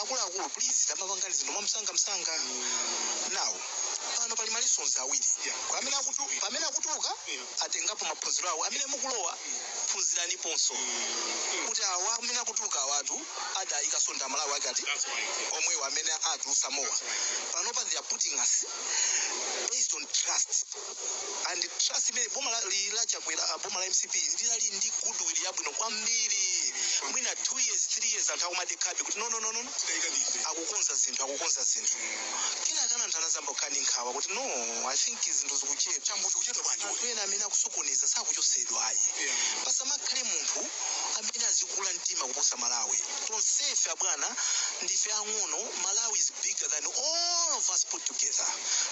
Akuluakulu, please, tamapangani zinthu mwamsangamsanga. Now pano pali ma lessons awiri. Pamene akutuluka atengapo maphunziro awo. Amene mukulowa, phunziraniponso kuti awa amene akutuluka awatu adayikaso ndi Amalawi akati That's right. Yeah. omwewo amene atulusamowa. Panopa they are putting us based on trust, and trust imene boma la Chakwera, boma la MCP linali ndi goodwill yabwino kwambiri. Mwina 2 years, 3 years, anthu akumadekhabe kuti no, no, no, no, no. Tidayika ndife. Akukonza zinthu, akukonza zinthu. Kenakana anthu anazamba kukhala ndi nkhawa kuti no, I think zinthu zikuchedwa. Chambo chikuchedwa bwanji? Anthu ena amene akusokoneza sakuchosedwa, ayi. Pasamakhale munthu amene azikula mtima kuposa Malawi. Tonsefe abwana ndife ang'ono. Malawi is bigger than all of us put together.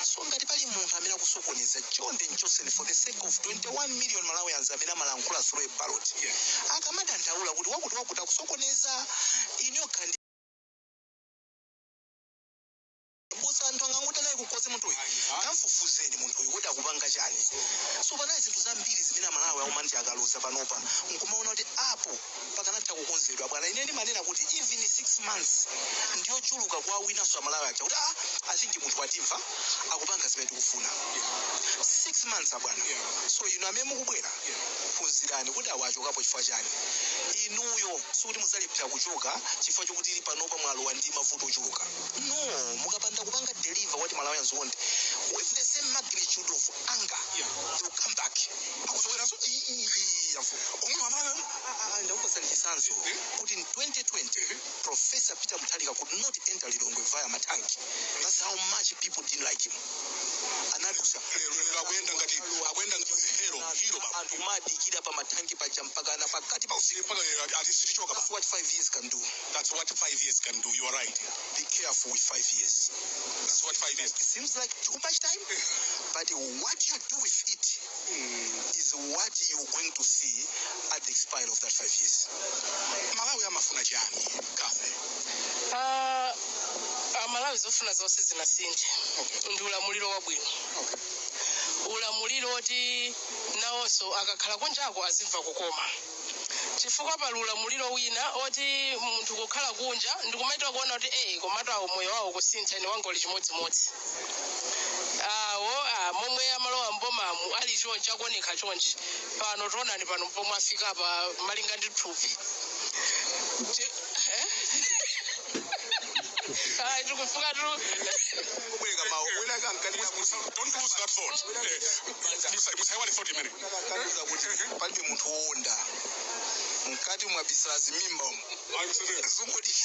So ngati pali munthu amene akusokoneza, chonde mchoseni for the sake of 21 million Malawians amene amalankhula through a ballot. Akamadandaula kuti wakuti wakuti akusokoneza, ineyo khandi busa anthu angangote nayi. Timkoze munthuyu, kamfufuzeni munthuyu kuti akupanga chani. So panali zinthu zambiri zimene Amalawi aumati akaluza panopa nkumaona kuti apo pakanatha kukonzedwa. Bwana, ine ndimanena kuti even 6 months ndiyochuluka kwa winanso Amalawi aja kuti, ah, I think munthu watimva, akupanga zimene tikufuna. 6 months, abwana. So inu amene mukubwera, phunzirani kuti awa achokapo chifukwa chani. Inuyo sikuti muzalephera kuchoka chifukwa chokuti ili panopa mwalowa ndi mavuto ochuluka, no. Mukapanda kupanga deliver what Malawians want with the same magnitude of anger, they will come back. Akuzoweranso omwe Amalawi. Ndakupasani chitsanzo kuti in 2020 Professor Peter Mutharika could not enter Lilongwe via matanki. That's how much people didn't like him. Anadusa. Lero akuyenda ngati, akuyenda ngati hero, hero baba. Anthu kumadikira pa matanki paja mpaka na pakati pa usiku. Mpaka ati sitichoka. That's what 5 years can do. That's what 5 years can do. You are right. Be careful with 5 years. That's what 5 years. It seems like too much time, but what you do with it is what you're going to see at the expiry of that 5 years. Malawi amafuna chani, Kafe? Ah, Amalawi zofuna zonse zinasintha ndi ulamuliro wabwino, ulamuliro oti nawonso akakhala kunjako azimva kukoma, chifukwa pali ulamuliro wina oti munthu kukhala kunja ndikumaita kuona kuti eyi, komatu awo moyo wawo kusintha, ine wanga uli chimodzimodzi. Awo, ah, momwe amalowa mbomamu ali chonchi, akuoneka chonchi, pano tionani pano pomwe afika pa malinga ndi thupi. Eh? Ayi, tikufika tu. Kubwereka mawu wina kankanira kuti Don't lose that thought. Musaiwale thought imene. Kankanira kuti palibe munthu wowonda, mkati mwabisala zimimba umu. Zungoti.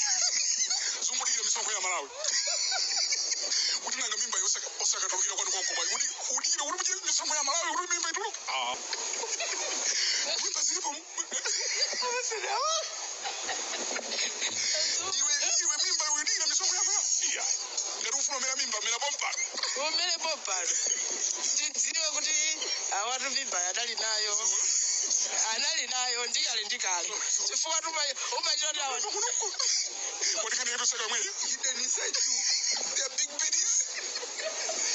Zungulira misonkho ya Malawi kuti nanga mimba osakatulukira kwanu konko, kuti udire kuti muchire misonkho ya Malawi kuti mimba ituluke. Ah. Mimba zilipo. Iwe, iwe, mimba iwe, udire misonkho ya Malawi. Iya, ngati ufuna umera mimba, mera pompano. Umene pompano tidziwe kuti awatu mimba anali nayo, anali nayo ndikale ndikale, chifukwa umachita kuti awa. Kodi kani yetu mwe Hidden inside you there are big bellies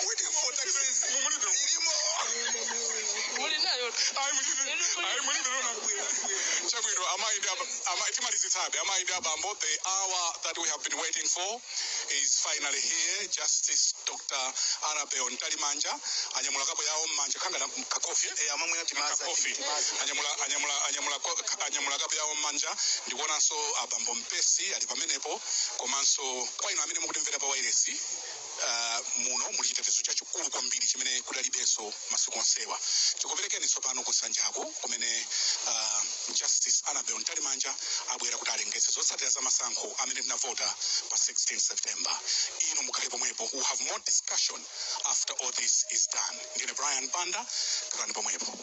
waiting for taxes. Mumulibe. Ilimo. Muli nayo. Ayi, mulibe, ayi, mulibe lona. Chabwino, amayi ndi amayi, timalizitsabe. Amayi ndi abambo, the hour that we have been waiting for is finally here. Justice Dr. Annabel Mtalimanja anyamula kapo yawo mmanja khanga na kakofi. Eh, amamwena timaza. Kakofi. Anyamula kapo yawo mmanja. Ndikuonanso abambo Mpesi ali pamenepo. Komanso kwa inu amene mukutimvera pa wailesi, muno muli chitetezo chachikulu kwambiri chimene kudalibenso masiku onsewa. Tikuperekeni tsopano kusanjako kumene Justice Annabel Mtalimanja abwera kuti alengeze zotsatira za masankho amene tinavota pa 16 September. Inu mukhale pomwepo, we have more discussion after all this is done. Ndine Brian Banda, khalani pomwepo.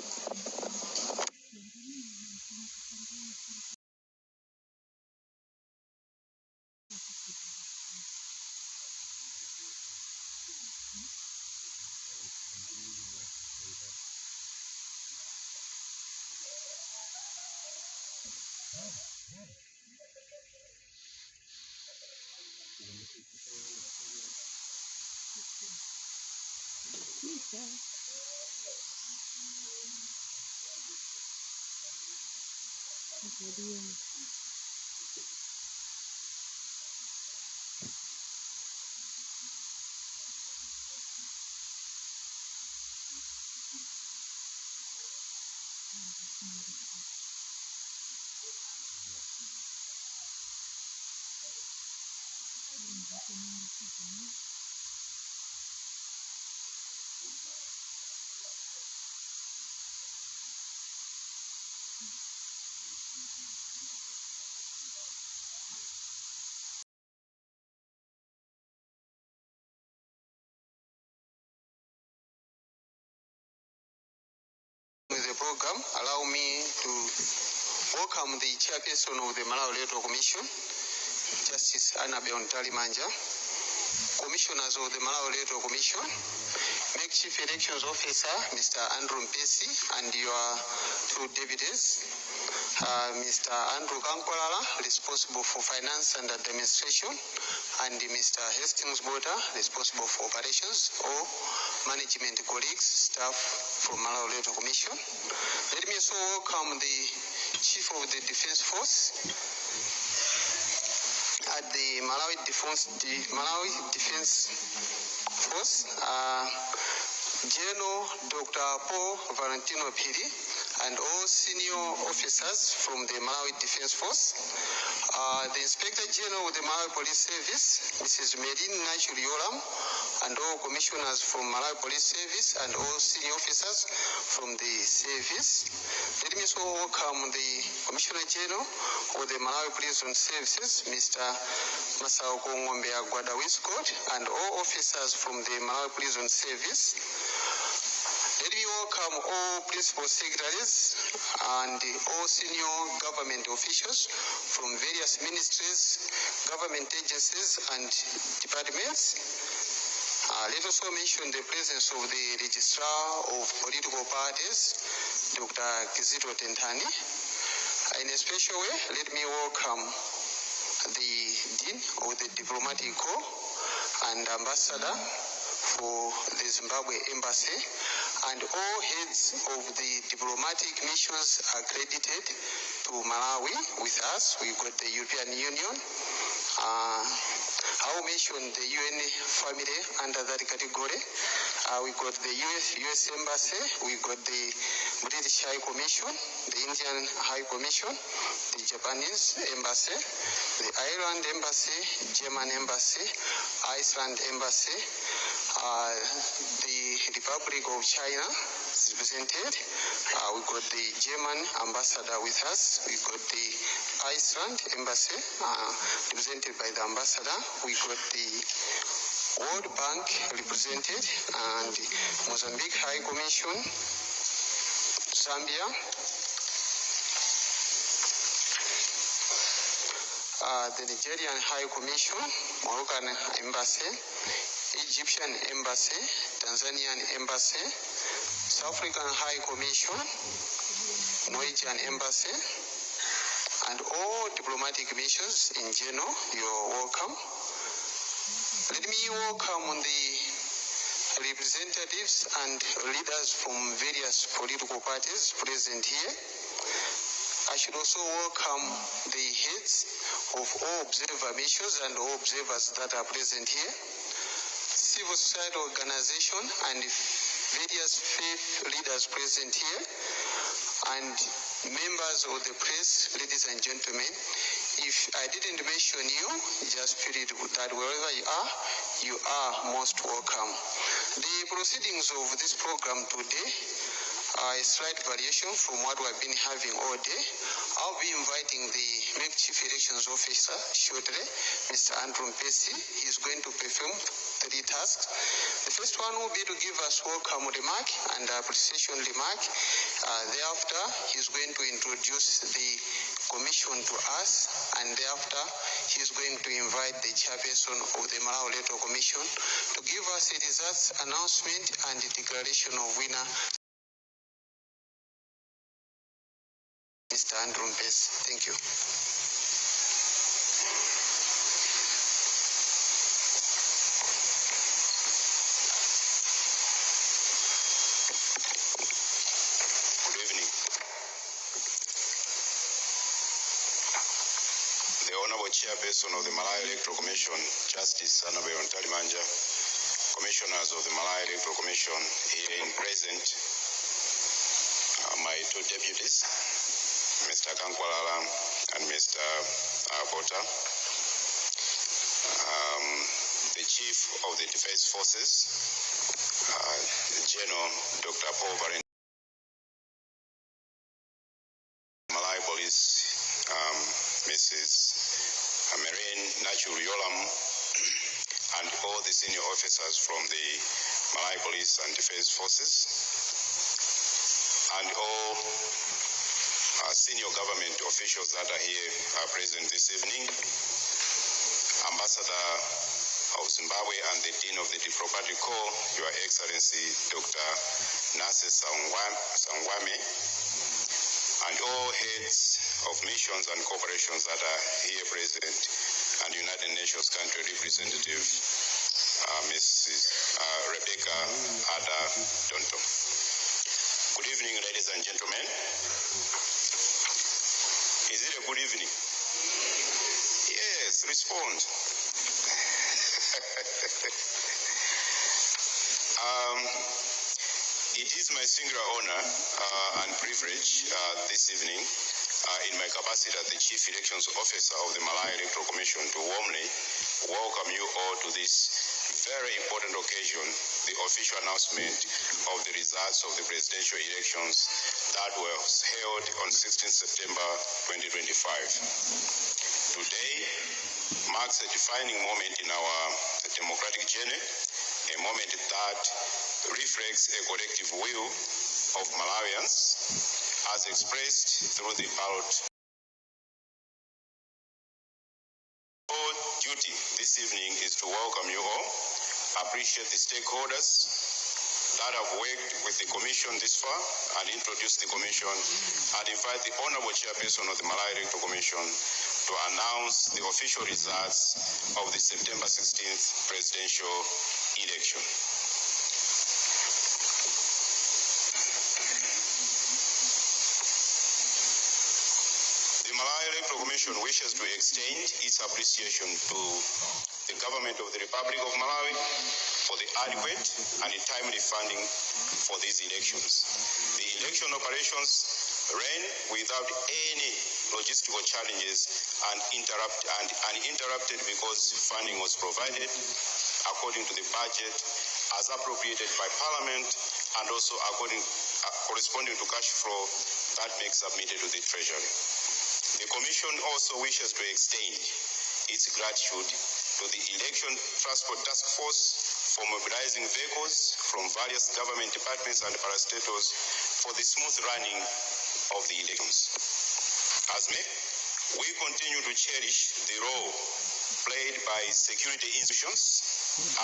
Picha. Angalia. With the program, allow me to welcome the chairperson of the Malawi Electoral Commission, Justice Annabel Mtalimanja. Commissioners of the Malawi Electoral Commission, MEC Chief Elections Officer, Mr. Andrew Mpesi, and your two deputies, Mr. Andrew Kankolala, responsible for finance and administration, and Mr. Hastings Bota, responsible for operations, all management colleagues, staff from Malawi Electoral Commission. Let me also welcome the Chief of the Defense Force at the Malawi Defense Force, General Dr. Paul Valentino Piri, and all senior officers from the Malawi Defense Force, the Inspector General of the Malawi Police Service, Mrs. Merin Nachuriolam, and all commissioners from Malawi Police Service and all senior officers from the service. Let me also welcome the Commissioner General of the Malawi Prison Services, Mr. Masauko Ng'ombe Agwada Wiscott, and all officers from the Malawi Prison Service. Let me welcome all principal secretaries and all senior government officials from various ministries, government agencies, and departments. Let us also mention the presence of the Registrar of Political Parties, Dr. Kizito Tentani. In a special way, let me welcome the Dean of the Diplomatic Corps and Ambassador for the Zimbabwe Embassy and all heads of the diplomatic missions accredited to Malawi with us. We've got the European Union. I will mention the UN family under that category. We got the US Embassy, we got the British High Commission, the Indian High Commission, the Japanese Embassy, the Ireland Embassy, German Embassy, Iceland Embassy, the Republic of China is represented. We got the German ambassador with us. We got the Iceland Embassy represented by the ambassador. We got the World Bank represented and Mozambique High Commission, Zambia, the Nigerian High Commission, Moroccan Embassy, Egyptian Embassy, Tanzanian Embassy, South African High Commission, Norwegian Embassy, and all diplomatic missions in general, you're welcome. Let me welcome the representatives and leaders from various political parties present here. I should also welcome the heads of all observer missions and all observers that are present here, civil society organization and various faith leaders present here, and members of the press, ladies and gentlemen. If I didn't mention you, just feel it that wherever you are most welcome. The proceedings of this program today are a slight variation from what we've been having all day. I'll be inviting the MEC Chief Elections Officer shortly, Mr. Andrew Mpesi. He's going to perform three tasks. The first one will be to give us welcome remark and appreciation remark. Thereafter, he's going to introduce the commission to us, and thereafter, he's going to invite the chairperson of the Malawi Electoral Commission to give us a results announcement and the declaration of winner, Mr. Andrew Mpesi. Thank you. Good evening. The Honorable Chairperson of the Malawi Electoral Commission, Justice Annabel Mtalimanja, Commissioners of the Malawi Electoral Commission here in present, my two deputies, Mr. Kankwalala and Mr. Bota, the Chief of the Defense Forces, General Dr. Paul Valentine, Malawi Police, Mrs. Marine Nachuriolam, and all the senior officers from the Malawi Police and Defense Forces, and all senior government officials that are here present this evening, Ambassador of Zimbabwe and the Dean of the Diplomatic Corps, Your Excellency Dr. Nase Sangwame, and all heads of missions and corporations that are here present, and United Nations country representative, Mrs. Rebecca Ada Donto. Good evening, ladies and gentlemen. Is it a good evening? Yes, respond. Um, it is my singular honor and privilege this evening, in my capacity as the Chief Elections Officer of the Malawi Electoral Commission, to warmly welcome you all to this very important occasion, the official announcement of the results of the presidential elections that were held on 16 September 2025. Today marks a defining moment in our democratic journey, a moment that reflects a collective will of Malawians as expressed through the ballot. Our duty this evening is to welcome you all, appreciate the stakeholders that have worked with the Commission this far, and introduce the Commission and invite the Honorable Chairperson of the Malawi Electoral Commission to announce the official results of the September 16th presidential election. The Malawi Electoral Commission wishes to extend its appreciation to the government of the Republic of Malawi for the adequate and timely funding for these elections. The election operations ran without any logistical challenges and uninterrupted because funding was provided according to the budget as appropriated by Parliament and also corresponding to cash flow that makes submitted to the Treasury. The Commission also wishes to extend its gratitude to the Election Transport Task Force for mobilizing vehicles from various government departments and parastatals for the smooth running of the elections. As MEC, we continue to cherish the role played by security institutions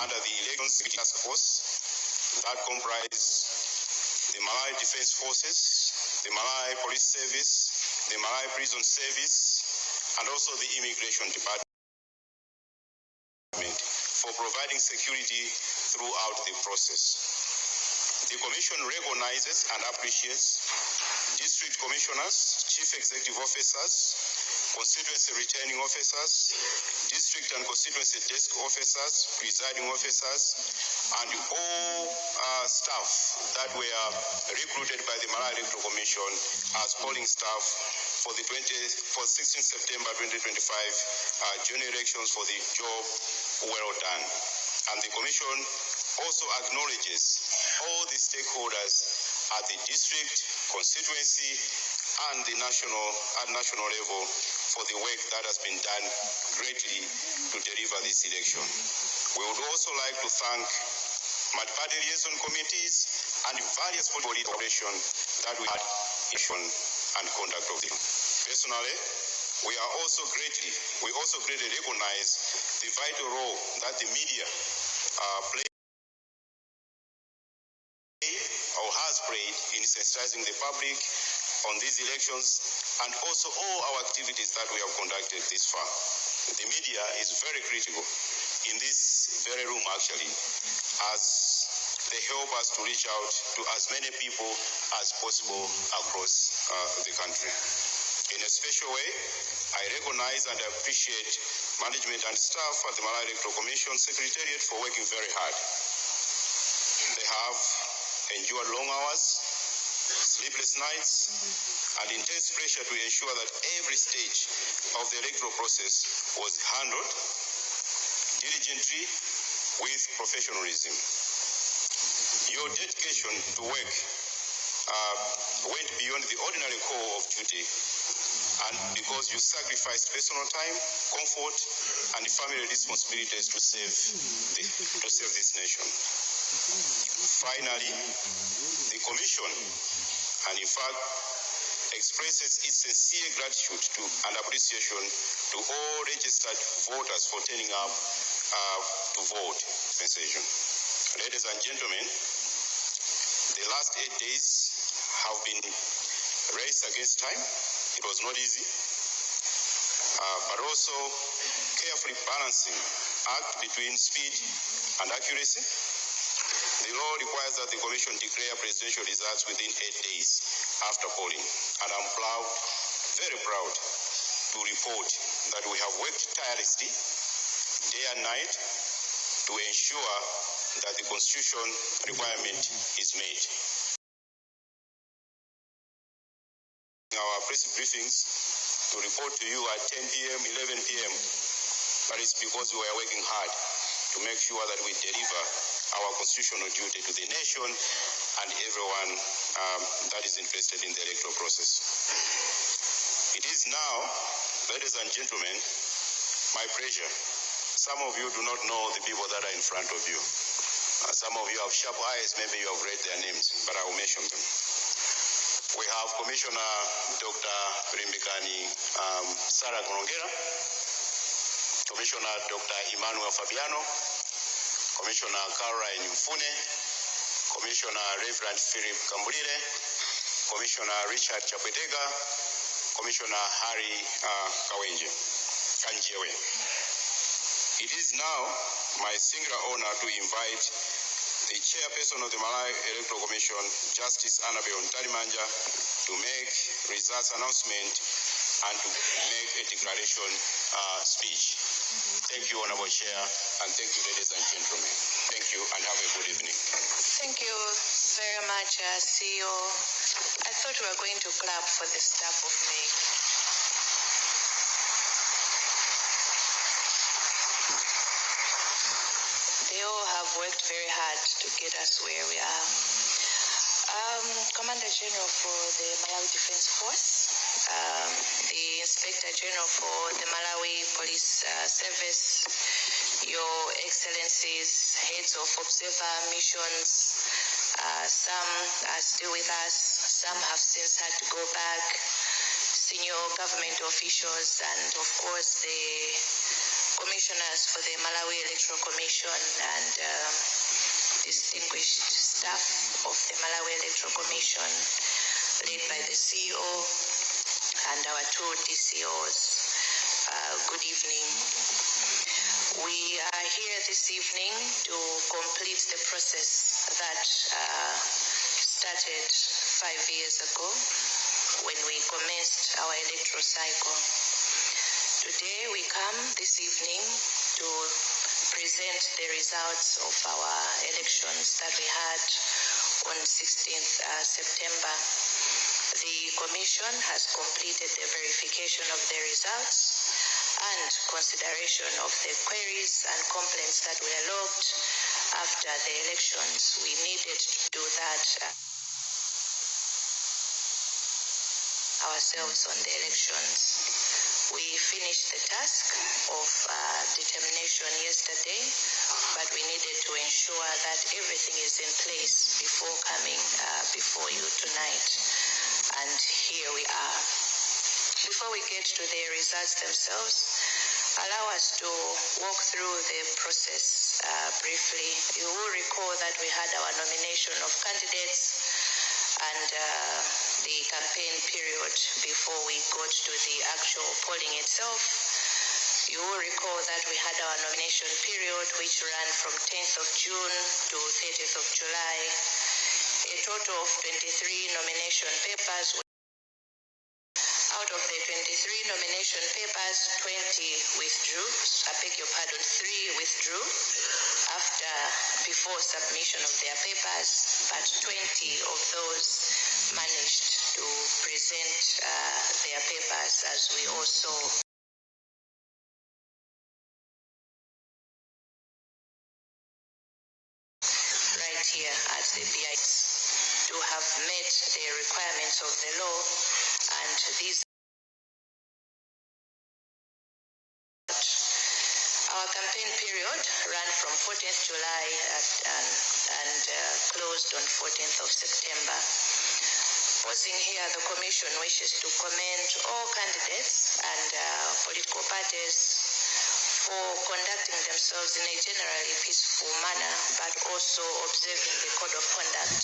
under the Election Security Task Force that comprise the Malawi Defense Forces, the Malawi Police Service, the Malawi Prison Service, and also the Immigration Department for providing security throughout the process. The Commission recognizes and appreciates district commissioners, chief executive officers, constituency returning officers, district and constituency desk officers, presiding officers, and all staff that were recruited by the Malawi Electoral Commission as polling staff for the 16 September 2025 general elections for the job well done. And the Commission also acknowledges all the stakeholders at the district, constituency, and the national level for the work that has been done greatly to deliver this election. We would also like to thank multi-party liaison committees and various political operations that we had in and conduct of them. Personally, we also greatly recognize the vital role that the media play or has played in sensitizing the public on these elections and also all our activities that we have conducted this far. The media is very critical in this very room, actually, as they help us to reach out to as many people as possible across the country. In a special way, I recognize and appreciate management and staff at the Malawi Electoral Commission Secretariat for working very hard. They have endured long hours, sleepless nights, and intense pressure to ensure that every stage of the electoral process was handled diligently with professionalism. Your dedication to work went beyond the ordinary call of duty, and because you sacrificed personal time, comfort, and family responsibilities to save this nation. Finally, the Commission, and in fact, expresses its sincere gratitude to and appreciation to all registered voters for turning up to vote. Dispensation. Ladies and gentlemen, the last 8 days have been race against time. It was not easy, but also carefully balancing act between speed and accuracy. The law requires that the Commission declare presidential results within 8 days after polling, and I'm proud, very proud, to report that we have worked tirelessly, day and night, to ensure that the constitution requirement is met. Our press briefings to report to you at 10 p.m., 11 p.m., but it's because we are working hard to make sure that we deliver our constitutional duty to the nation and everyone that is interested in the electoral process. It is now, ladies and gentlemen, my pleasure. Some of you do not know the people that are in front of you. Some of you have sharp eyes, maybe you have read their names, but I will mention them. We have Commissioner Dr. Limbikani Sarah Gontongera, Commissioner Dr. Emmanuel Fabiano, Commissioner Caroline Mfune, Commissioner Reverend Philip Kambulire, Commissioner Richard Chapwetega, Commissioner Harry Kawenje, Kanjewe. It is now my singular honor to invite the chairperson of the Malawi Electoral Commission, Justice Annabel Mtalimanja, to make results announcement and to make a declaration speech. Thank you, Honorable Chair, and thank you, ladies and gentlemen. Thank you, and have a good evening. Thank you very much, CEO. I thought we were going to clap for the staff of MEC. They all have worked very hard to get us where we are. Commander General for the Malawi Defense Force, the Inspector General for the Malawi Police Service, Your Excellencies, heads of observer missions, some are still with us, some have since had to go back, senior government officials, and of course the commissioners for the Malawi Electoral Commission and distinguished staff of the Malawi Electoral Commission, led by the CEO and our two DCOs. Good evening. We are here this evening to complete the process that started 5 years ago when we commenced our electoral cycle. Today we come this evening to present the results of our elections that we had on 16th September. The Commission has completed the verification of the results and consideration of the queries and complaints that were logged after the elections. We needed to do that ourselves on the elections. We finished the task of determination yesterday, but we needed to ensure that everything is in place before coming before you tonight. And here we are. Before we get to the results themselves, allow us to walk through the process briefly. You will recall that we had our nomination of candidates and the campaign period before we got to the actual polling itself. You will recall that we had our nomination period, which ran from 10th of June to 30th of July. A total of 23 nomination papers. Out of the 23 nomination papers, 20 withdrew. I beg your pardon, 3 withdrew after before submission of their papers, but 20 of those managed to present their papers, as we also right here at the BIS to have met the requirements of the law, and these. Our campaign period ran from 14th July and closed on 14th of September. Pausing here, the Commission wishes to commend all candidates and political parties. for conducting themselves in a generally peaceful manner, but also observing the code of conduct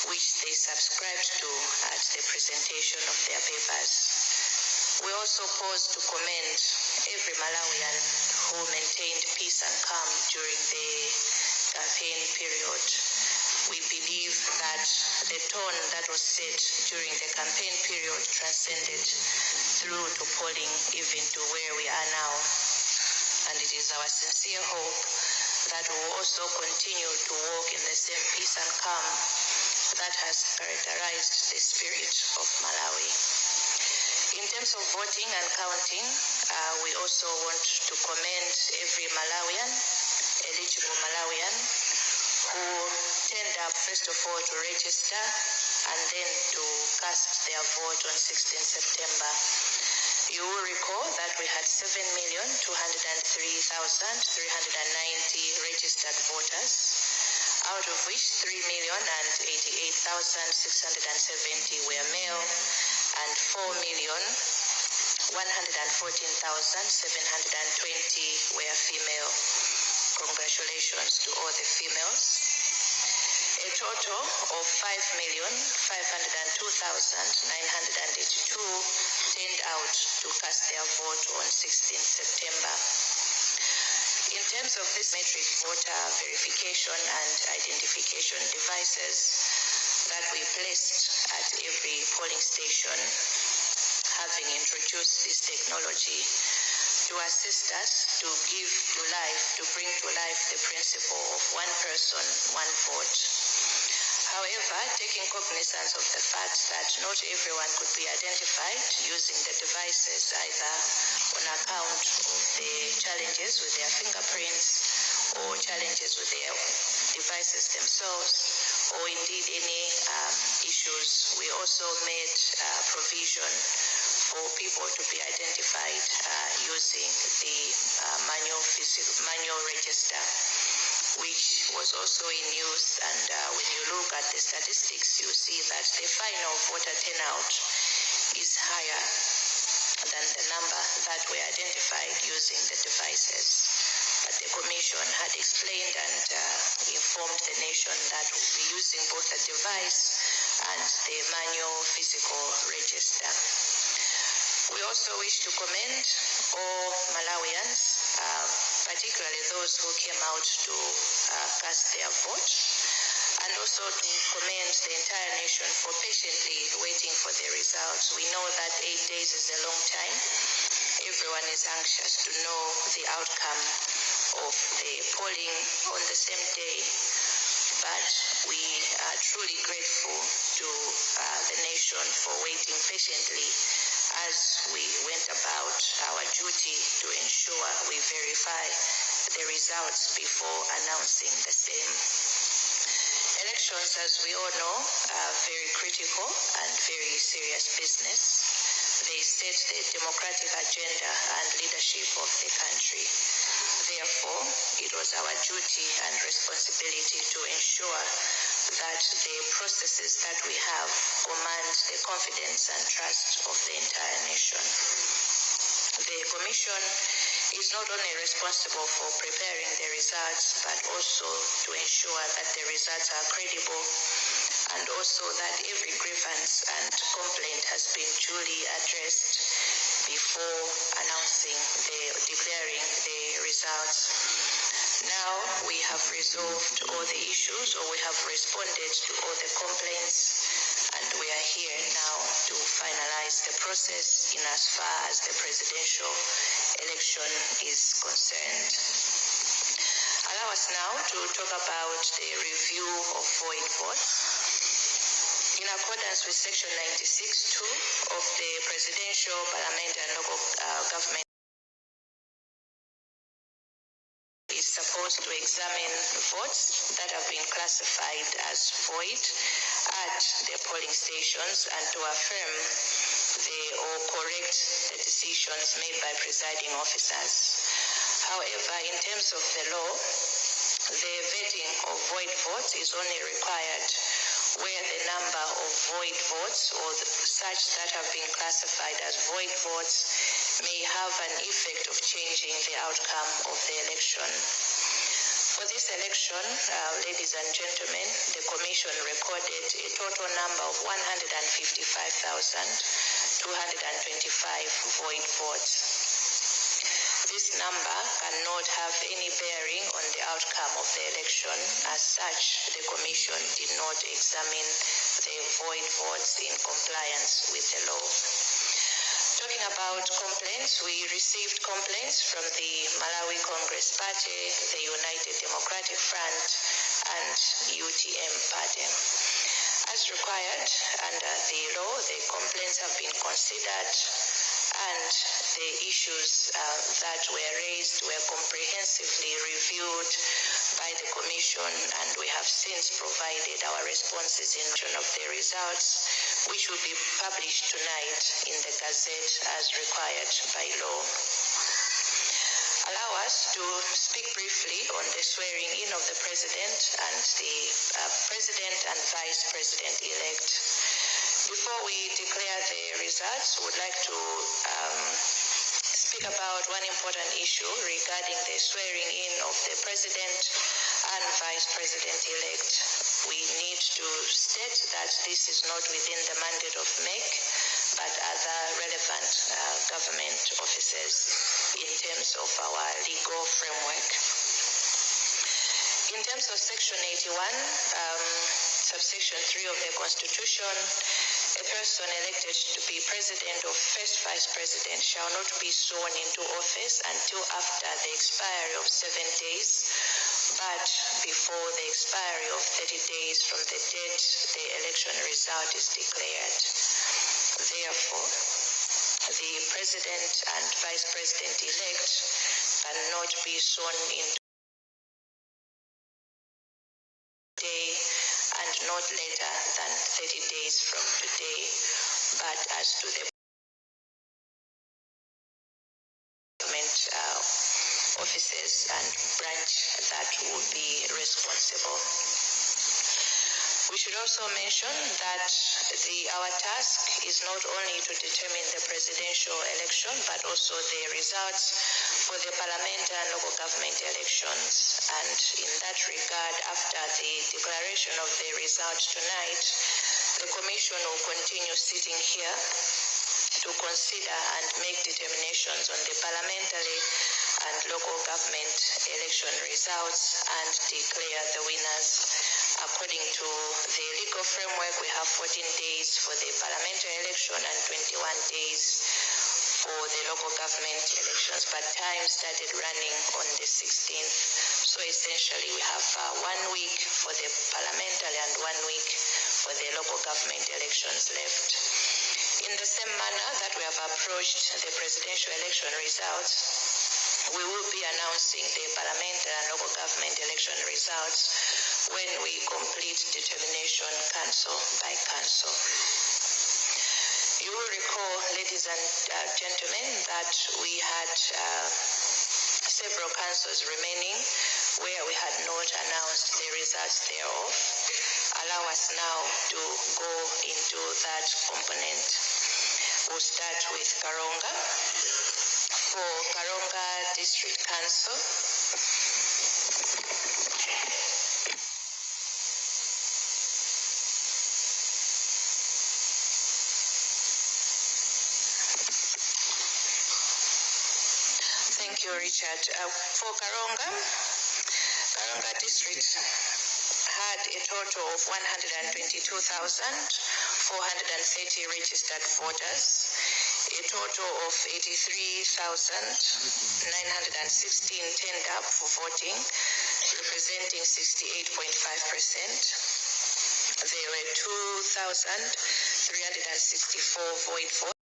which they subscribed to at the presentation of their papers. We also pause to commend every Malawian who maintained peace and calm during the campaign period. We believe that the tone that was set during the campaign period transcended through to polling, even to where we are now. And it is our sincere hope that we will also continue to walk in the same peace and calm that has characterized the spirit of Malawi. In terms of voting and counting, we also want to commend every Malawian, eligible Malawian, who turned up first of all to register and then to cast their vote on 16 September. You will recall that we had 7,203,390 registered voters, out of which 3,088,670 were male and 4,114,720 were female. Congratulations to all the females. A total of 5,502,982 turned out to cast their vote on 16 September. In terms of this metric voter verification and identification devices that we placed at every polling station, having introduced this technology to assist us to give to life, to bring to life the principle of one person, one vote. However, taking cognizance of the fact that not everyone could be identified using the devices either on account of the challenges with their fingerprints or challenges with their devices themselves, or indeed any issues, we also made provision for people to be identified using the manual register, which was also in use. And when you look at the statistics, you see that the final voter turnout is higher than the number that were identified using the devices. But the Commission had explained and informed the nation that we'll be using both the device and the manual physical register. We also wish to commend all Malawians, particularly those who came out to cast their vote, and also to commend the entire nation for patiently waiting for the results. We know that 8 days is a long time. Everyone is anxious to know the outcome of the polling on the same day. But we are truly grateful to the nation for waiting patiently as we went about our duty to ensure we verify the results before announcing the same. Elections, as we all know, are very critical and very serious business. They set the democratic agenda and leadership of the country. Therefore, it was our duty and responsibility to ensure that the processes that we have command the confidence and trust of the entire nation. The Commission is not only responsible for preparing the results, but also to ensure that the results are credible and also that every grievance and complaint has been duly addressed before announcing the declaring the results. Now we have resolved all the issues, or we have responded to all the complaints, and we are here now to finalize the process in as far as the presidential election is concerned. Allow us now to talk about the review of void votes. In accordance with Section 96(2) of the Presidential, Parliament and Local Government is supposed to examine votes that have been classified as void at the polling stations and to affirm the or correct the decisions made by presiding officers. However, in terms of the law, the vetting of void votes is only required where the number of void votes or such that have been classified as void votes may have an effect of changing the outcome of the election. For this election, ladies and gentlemen, the Commission recorded a total number of 155,225 void votes. This number cannot have any bearing on the outcome of the election. As such, the Commission did not examine the void votes in compliance with the law. Talking about complaints, we received complaints from the Malawi Congress Party, the United Democratic Front, and UTM Party. As required under the law, the complaints have been considered and the issues that were raised were comprehensively reviewed by the Commission, and we have since provided our responses in of the results, which will be published tonight in the Gazette as required by law. Allow us to speak briefly on the swearing in of the President and the President and Vice President-elect. Before we declare the results, we would like to speak about one important issue regarding the swearing in of the President and Vice President-elect. We need to state that this is not within the mandate of MEC, but other relevant government offices in terms of our legal framework. In terms of Section 81, subsection 3 of the Constitution, a person elected to be President or First Vice President shall not be sworn into office until after the expiry of 7 days, but before the expiry of 30 days from the date the election result is declared. Therefore, the President and Vice President-elect cannot be sworn in today and not later than 30 days from today, but as to the government offices and branch that will be responsible. We should also mention that our task is not only to determine the presidential election, but also the results for the parliamentary and local government elections. And in that regard, after the declaration of the results tonight, the Commission will continue sitting here to consider and make determinations on the parliamentary and local government election results and declare the winners. According to the legal framework, we have 14 days for the parliamentary election and 21 days for the local government elections, but time started running on the 16th. So essentially, we have one week for the parliamentary and one week for the local government elections left. In the same manner that we have approached the presidential election results, we will be announcing the parliamentary and local government election results when we complete determination council by council. You will recall, ladies and gentlemen, that we had several councils remaining where we had not announced the results thereof. Allow us now to go into that component. We'll start with Karonga. For Karonga District Council, thank you, Richard. For Karonga, Karonga District had a total of 122,430 registered voters, a total of 83,916 turned up for voting, representing 68.5%. There were 2,364 void votes.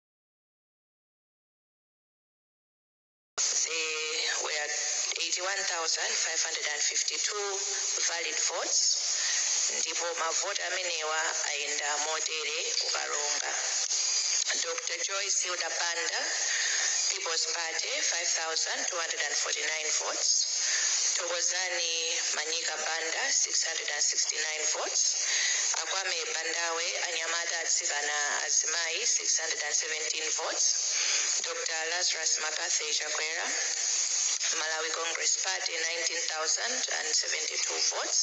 There were 81,552 valid votes, ndipo mavoti amenewa ayenda motere ku Karonga: Dr Joyce Hilda Banda, People's Party, 5249 votes; Thokozani Manyika Banda, 669 votes; Akwame Bandawe, anyamata, atsikana, azimayi, 617 votes. Dr. Lazarus McCarthy Chakwera, Malawi Congress Party, 19,072 votes.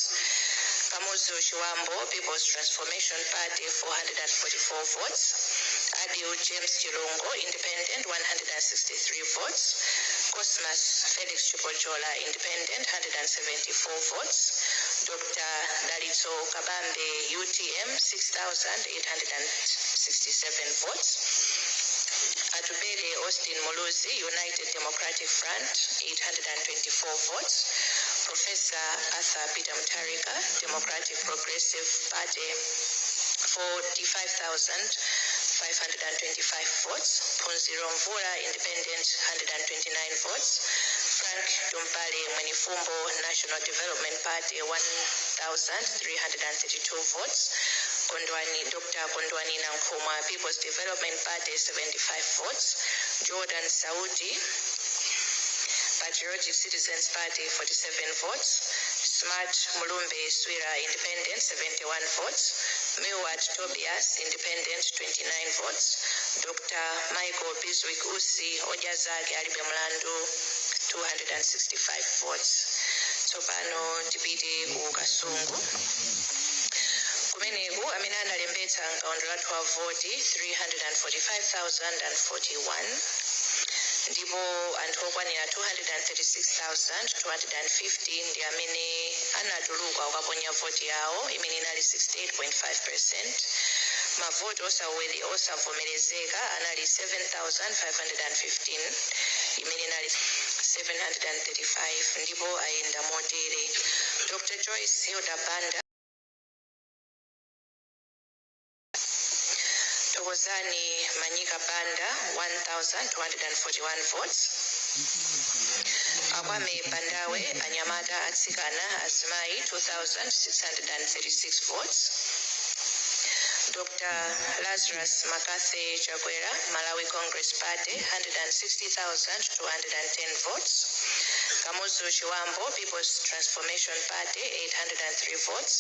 Kamuzu Chiwambo, People's Transformation Party, 444 votes. Adil James Chilungo, Independent, 163 votes. Cosmas Felix Chipojola, Independent, 174 votes. Dr. Dalitso Kabambe, UTM, 6,867 votes. Atupele Austin Muluzi, United Democratic Front, 824 votes. Professor Arthur Peter Mutharika, Democratic Progressive Party, 45,525 votes. Phunziro Mvula, Independent, 129 votes. Frank Tumpale Mwenifumbo, National Development Party, 1,332 votes. Kondwani, Dr. Kondwani Nankhumwa, People's Development Party, 75 votes. Jordan Saudi, Patriotic Citizens Party, 47 votes. Smart Mulumbe Swira, Independent, 71 votes. Milward Tobias, Independent, 29 votes. Dr. Michael Biswick Usi, Odya Zake Alibe Mlandu, 265 votes. Tsopano tipite ku Kasungu. Kumeneku amene analembetsa mkaundula wathu wa voti 345,041, ndipo anthu okwanira 236,250 ndi amene anatuluka kukaponya voti yawo, imene inali 68.5. Mavoti osavomerezeka anali 7,515, imene inali 735, ndipo ayenda motere: Dr. Joyce Hilda Banda, Thokozani Manyika Banda, 1241 votes. Akwame Bandawe, anyamata, atsikana, azimayi, 2636 votes. Dr. Lazarus McCarthy Chakwera, Malawi Congress Party, 160,210 votes. Kamuzu Chiwambo, People's Transformation Party, 803 votes.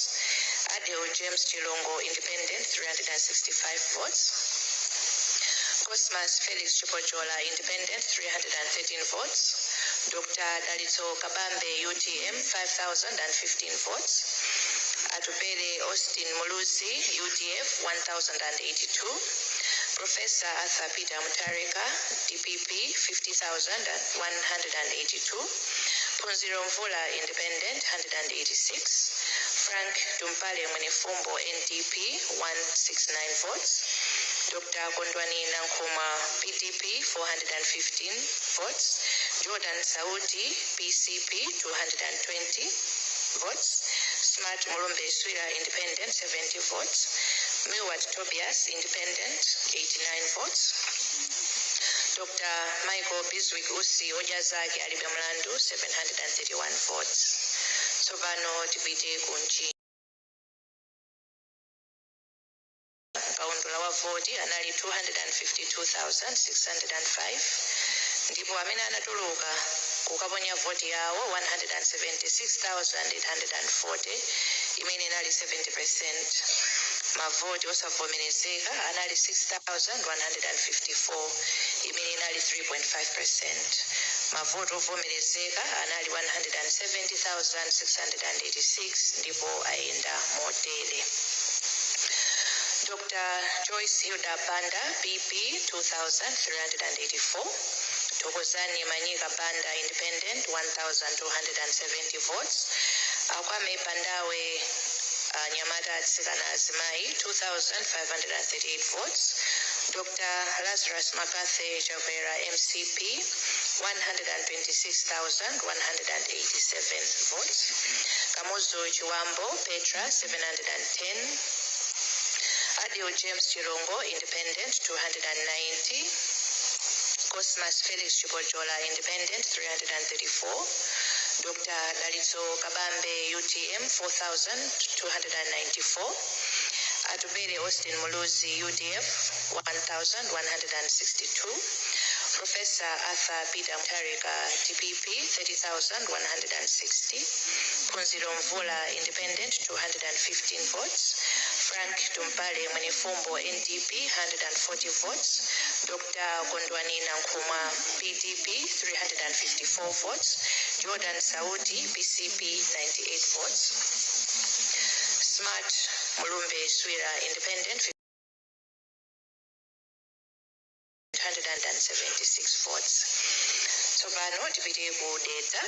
Adil James Chilungo, Independent, 365 votes. Cosmas Felix Chipojola, Independent, 313 votes. Dr. Dalitso Kabambe, UTM, 5,015 votes. Atupele Austin Muluzi, UDF, 1,082. Professor Arthur Peter Mutharika, DPP, 50,182. Phunziro Mvula, Independent, 186. Frank Tumpale Mwenifumbo, NDP, 169 votes. Dr. Kondwani Nankhumwa, PDP, 415 votes. Jordan Saudi, PCP, 220 votes. Smart Mulumbe Swira, Independent, 70 votes. Milward Tobias, Independent, 89 votes. Dr. Michael Biswick Usi, Odya Zake Alibe Mlandu, 731 votes. Tsopano tipite ku Mchinji. Kaundula wa voti anali 252,605, ndipo amene anatuluka kukaponya voti yawo 176,840, imene inali 70. Mavoti osavomerezeka anali 6,154, imene inali 3.5. Mavoti ovomerezeka anali 170,686, ndipo ayenda motere: Dr. Joyce Hilda Banda, PP, 2,384. Thokozani Manyika Banda, Independent, 1,270 votes. Akwame Bandawe, anyamata, atsikana, azimayi, 2,538 votes. Dr. Lazarus McCarthy Chakwera, MCP, 126,187 votes. Kamuzu Chiwambo, Petra, 710. Adil James Chilungo, Independent, 290. Cosmas Felix Chipojola, Independent, 334. Dr. Dalitso Kabambe, UTM, 4,294. Atupele Austin Muluzi, UDF, 1,162. Professor Arthur Peter Mutharika, DPP, 30,160. Phunziro Mvula, Independent, 215 votes. Frank Tumpale Mwenifumbo NDP 140 votes, Dr. Kondwani Nankhumwa PDP 354 votes, Jordan Saudi PCP 98 votes, Smart Mulumbe Swira Independent 176 votes. Tsopano tipite ku Dedza.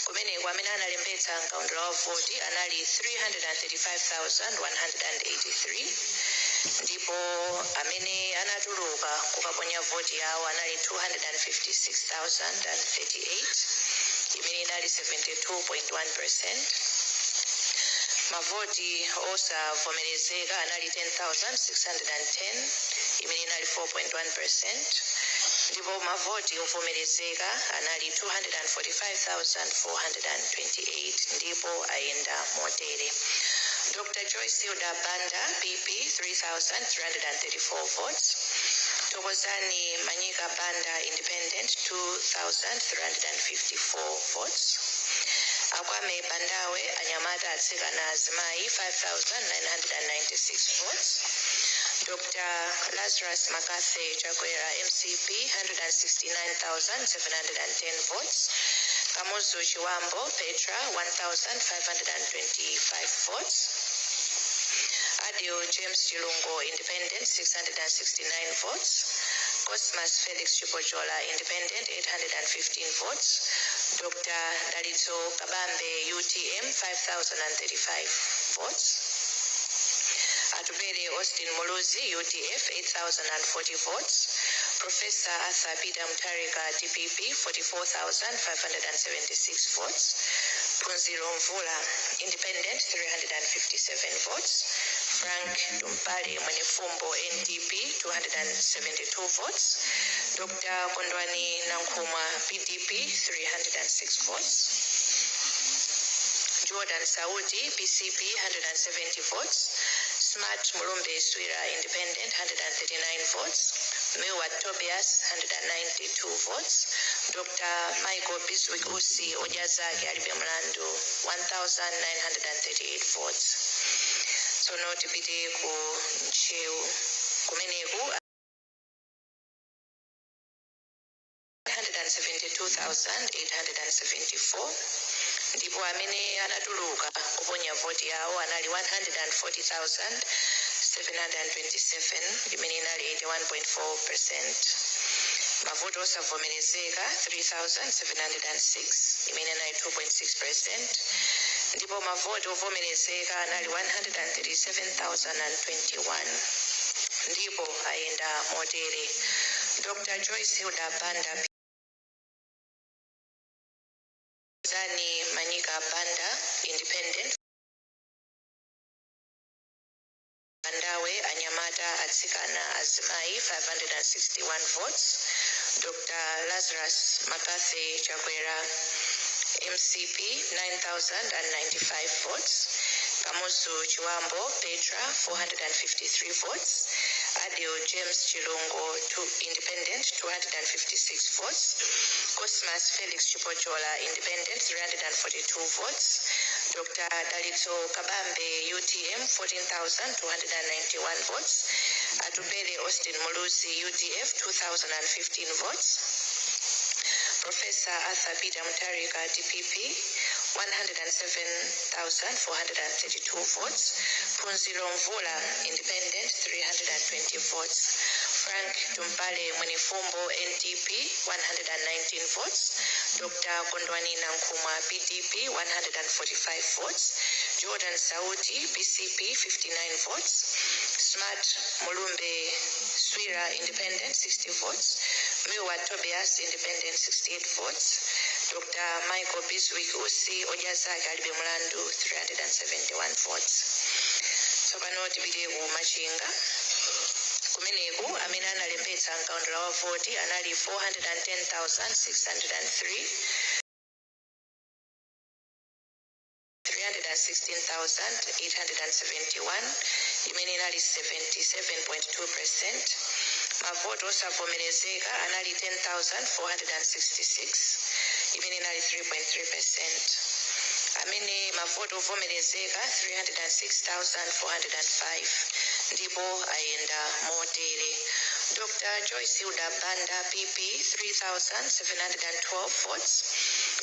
Kumeneko amene analembetsa mkaundula wa voti anali 335,183, ndipo amene anatuluka kukaponya voti yawo anali 256,038, imene inali 72.1%. Mavoti osavomerezeka anali 10,610, imene inali 4.1%, ndipo mavoti ovomerezeka anali 245,428, ndipo ayenda motere: Dr. Joyce Hilda Banda PP 3334 votes, Thokozani Manyika Banda Independent 2354 votes, Akwame Bandawe anyamata, atsikana, azimayi 5996 votes, Dr. Lazarus McCarthy Chakwera MCP 169,710 votes, Kamuzu Chiwambo Petra 1525 votes, Adil James Chilungo Independent 669 votes, Cosmas Felix Chipochola Independent 815 votes, Dr. Dalitso Kabambe UTM 5035 votes, Atupele Austin Muluzi UDF 8040 votes, Professor Arthur Peter Mutharika DPP 44,576 votes, Phunziro Mvula Independent 357 votes, Frank Tumpale Mwenifumbo NDP 272 votes, Dr. Kondwani Nankhumwa PDP 306 votes, Jordan Saudi PCP 170 votes, Smart Mulumbe Swira Independent 139 votes, Milward Tobias 192 votes, Dr. Michael Biswick Usi Odya Zake Alibe Mlandu 1938 votes. Tsono tipite ku Ntcheu. Kumeneku 172,874, ndipo amene anatuluka kuponya voti yawo anali 140,727, imene inali 81.4%. Mavoti osavomerezeka 3706, imene inali 2.6%, ndipo mavoti ovomerezeka anali 137,021, ndipo ayenda motere: Dr. Joyce Hilda Banda, Zani Manyika Banda Independent, Bandawe anyamata, atsikana, azimayi 561 votes, Dr. Lazarus McCarthy Chakwera MCP 9095 votes, Kamuzu Chiwambo Petra 453 votes, Adil James Chilungo Independent 256 votes, Cosmas Felix Chipochola Independent 342 votes, Dr. Dalitso Kabambe UTM 14,291 votes, Atupele Austin Muluzi UDF 2015 votes, Professor Arthur Peter Mutharika DPP 107,432 votes, Phunziro Mvula Independent 320 votes, Frank Tumpale Mwenifumbo NDP 119 votes, Dr. Kondwani Nankhumwa PDP 145 votes, Jordan Saudi PCP 59 votes, Smart Mulumbe Swira Independent 60 votes, Milward Tobias Independent 68 votes, Dr. Michael Biswick Usi Odya Zake Alibe Mlandu 371 votes. Tsopano tipite ku Machinga. Kumeneku amene analembetsa mkaundula wa voti anali 410,603, 316,871, imene inali 77.2%. Mavoti osavomerezeka anali 10,466, imene inali 3.3%. Amene mavoti ovomerezeka 306,405, ndipo ayenda motere: Dr Joyce Hilda Banda, PP, 3712 votes.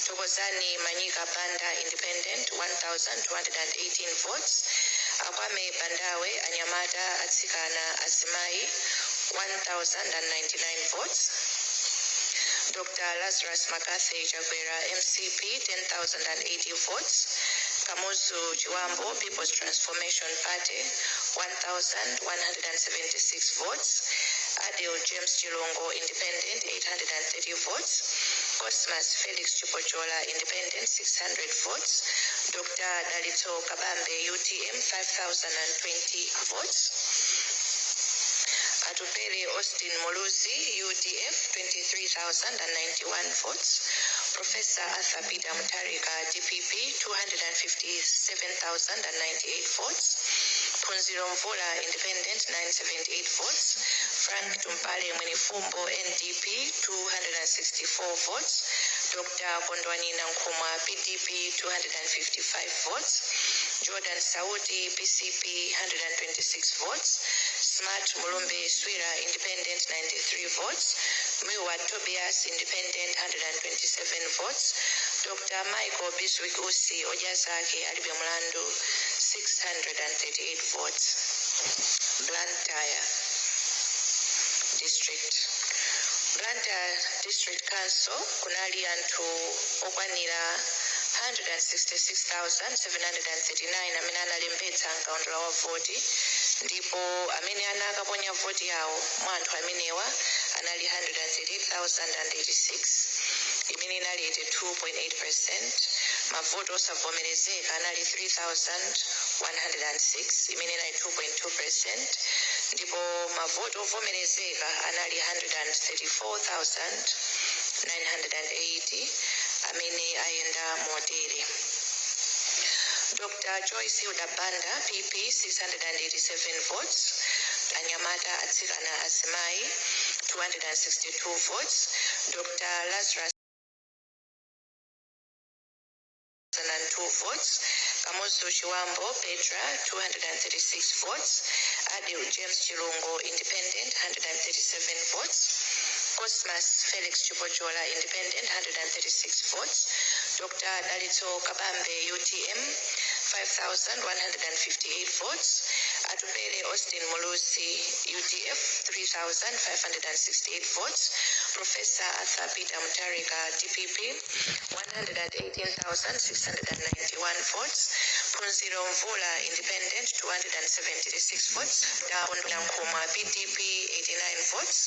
Thokozani Manyika Banda, Independent, 1218 votes. Akwame Bandawe, anyamata, atsikana, azimayi, 1099 votes. Dr Lazarus McCarthy Chakwera, MCP, 10,080 votes. Kamuzu Chiwambo, People's Transformation Party, 1176 votes. Adil James Chilongo, Independent, 830 votes. Cosmas Felix Chipochola, Independent, 600 votes. Dr Dalitso Kabambe, UTM, 5020 votes. Atupele Austin Muluzi, UDF, 23,091 votes. Professor Arthur Peter Mutharika, DPP, 257,098 votes. Phunziro Mvula, Independent, 978 votes. Frank Tumpale Mwenifumbo, NDP, 264 votes. Dr Kondwani Nankhumwa, PDP, 255 votes. Jordan Sauti, PCP, 126 votes. Smart Mulumbe Swira, Independent, 93 votes. Miwa Tobias, Independent, 127 votes. Dr Michael Biswick Usi, Ojazaki Alibe Mlandu, 638 votes. Blantyre District. Blantyre District Council kunali anthu okwanira 166,739 amene analembetsa mkaundula wa voti, ndipo amene anakaponya voti yawo mwa anthu amenewa anali 138,086, imene inali 82.8. Mavoti osavomerezeka anali 3106, imene inali 2.2, ndipo mavoti ovomerezeka anali 134,980, amene ayenda motere: Dr Joyce Hilda Banda, PP, 687 votes. Anyamata, atsikana, azimayi, 262 votes. Dr Lazarus 2 votes. Kamuzu Chiwambo Petra, 236 votes. Adil James Chilungo, Independent, 137 votes. Cosmas Felix Chipochola, Independent, 136 votes. Dr Dalitso Kabambe, UTM, 5158 votes. Atupele Austin Muluzi, UDF, 3568 votes. Professor Arthur Peter Mutharika, DPP, 118,691 votes. Phunziro Mvula, Independent, 276 votes. Nankhumwa, PDP, 89 votes.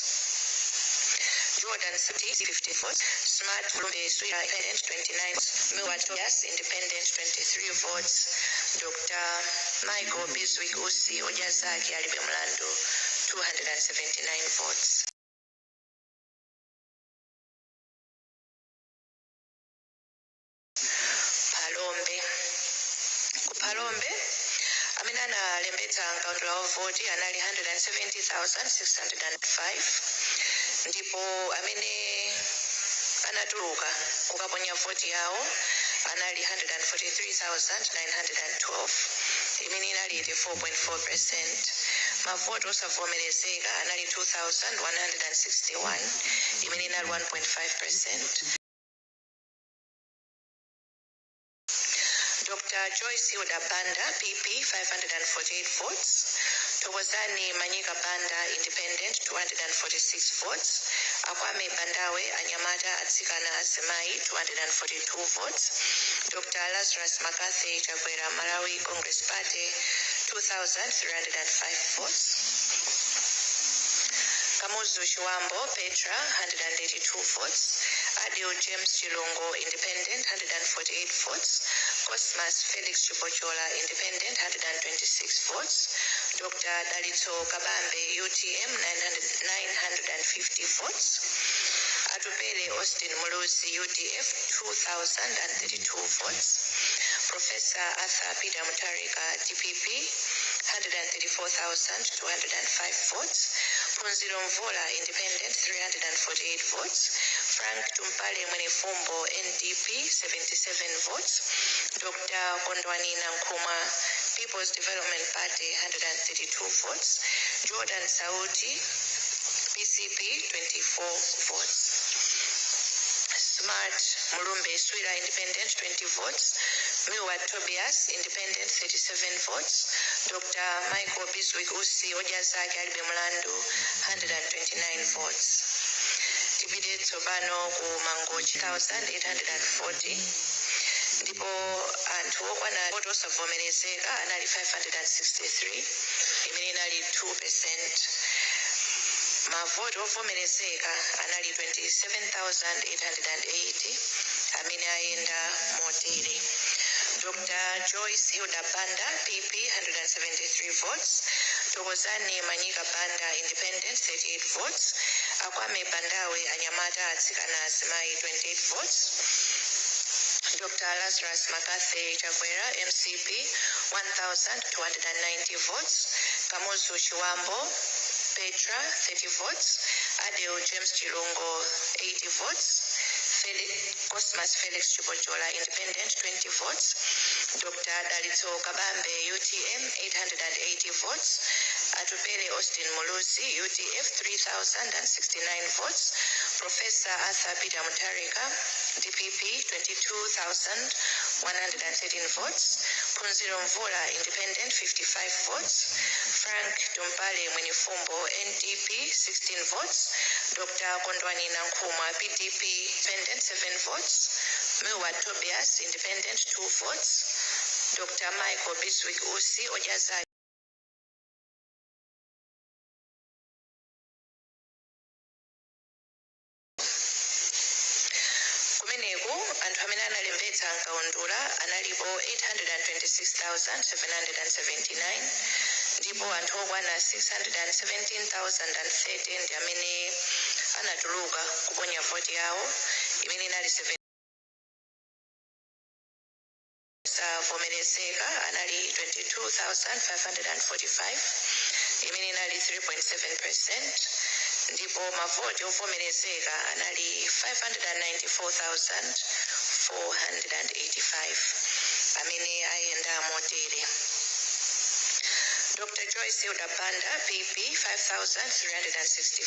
Jordan City, 50 votes. Smart Mulumbe Swira, Independent, 29. Miwa Tobias, Independent, 23 votes. Dr. Michael Biswick Usi, Ojazaki Alibe Mlandu, 279 votes. Phalombe. Ku Phalombe, amene analembetsa mkaundula wa voti anali 170,605, ndipo amene anatuluka kukaponya voti yawo anali 143,912, imene inali 84.4. Mavoti osavomerezeka anali 2161, imene inali 1.5. Dr. Joyce Hilda Banda, PP, 548 votes. Thokozani Manyika Banda, Independent, 246 votes. Akwame Bandawe, Anyamata, Atsikana, Azimayi, 242 votes. Dr. Lazarus McCarthy Chakwera, Malawi Congress Party, 2,305 votes. Kamuzu Chiwambo Petra, 182 votes. Adil James Chilungo, Independent, 148 votes. Cosmas Felix Chipochola, Independent, 126 votes. Dr. Dalitso Kabambe, UTM, 900, 950 votes. Atupele Austin Muluzi, UDF, 2,032 votes. Professor Arthur Peter Mutharika, DPP, 134,205 votes. Phunziro Mvula, Independent, 348 votes. Frank Tumpale Mwenifumbo, NDP, 77 votes. Dr. Kondwani Nankhumwa, People's Development Party, 132 votes. Jordan Sauti, PCP, 24 votes. Smart Mulumbe Swira, Independent, 20 votes. Miwa Tobias, Independent, 37 votes. Dr. Michael Biswick Usi, Odya Zake Alibe Mlandu, 129 votes. Tipite tsopano ku Mangochi, 1840, ndipo anthu okwana voti osavomerezeka anali 563, imene inali 2%. Mavoti ovomerezeka anali 27,880, amene ayenda motere: Dr. Joyce Hilda Banda, PP, 173 votes. Thokozani Manyika Banda, Independent, 38 votes. Akwame Bandawe, anyamata, atsikana, azimayi, 28 votes. Dr. Lazarus McCarthy Chakwera, MCP, 1,290 votes. Kamuzu Chiwambo Petra, 30 votes. Adil James Chilungo, 80 votes. Felix, Cosmas Felix Chipochola, Independent, 20 votes. Dr. Dalitso Kabambe, UTM, 880 votes. Atupele Austin Muluzi, UDF, 3,069 votes. Professor Arthur Peter Mutharika, DPP, 22,113 votes. Phunziro Mvula, Independent, 55 votes. Frank Tumpale Mwenifumbo, NDP, 16 votes. Dr. Kondwani Nankhumwa, PDP, Independent, 7 votes. Miwa Tobias, Independent, 2 votes. Dr. Michael Biswick Usi, Odya Zake Kumeneku anthu amene analembetsa mkaundula analipo 826,779, ndipo anthu okwana 617,030 ndi amene anatuluka kuponya voti yawo, imene inali 7. Savomerezeka anali 22,545, imene inali 3.7%, ndipo mavoti ovomerezeka anali 594,485, amene ayenda motere: Dr. Joyce Hilda Banda, PP, 5360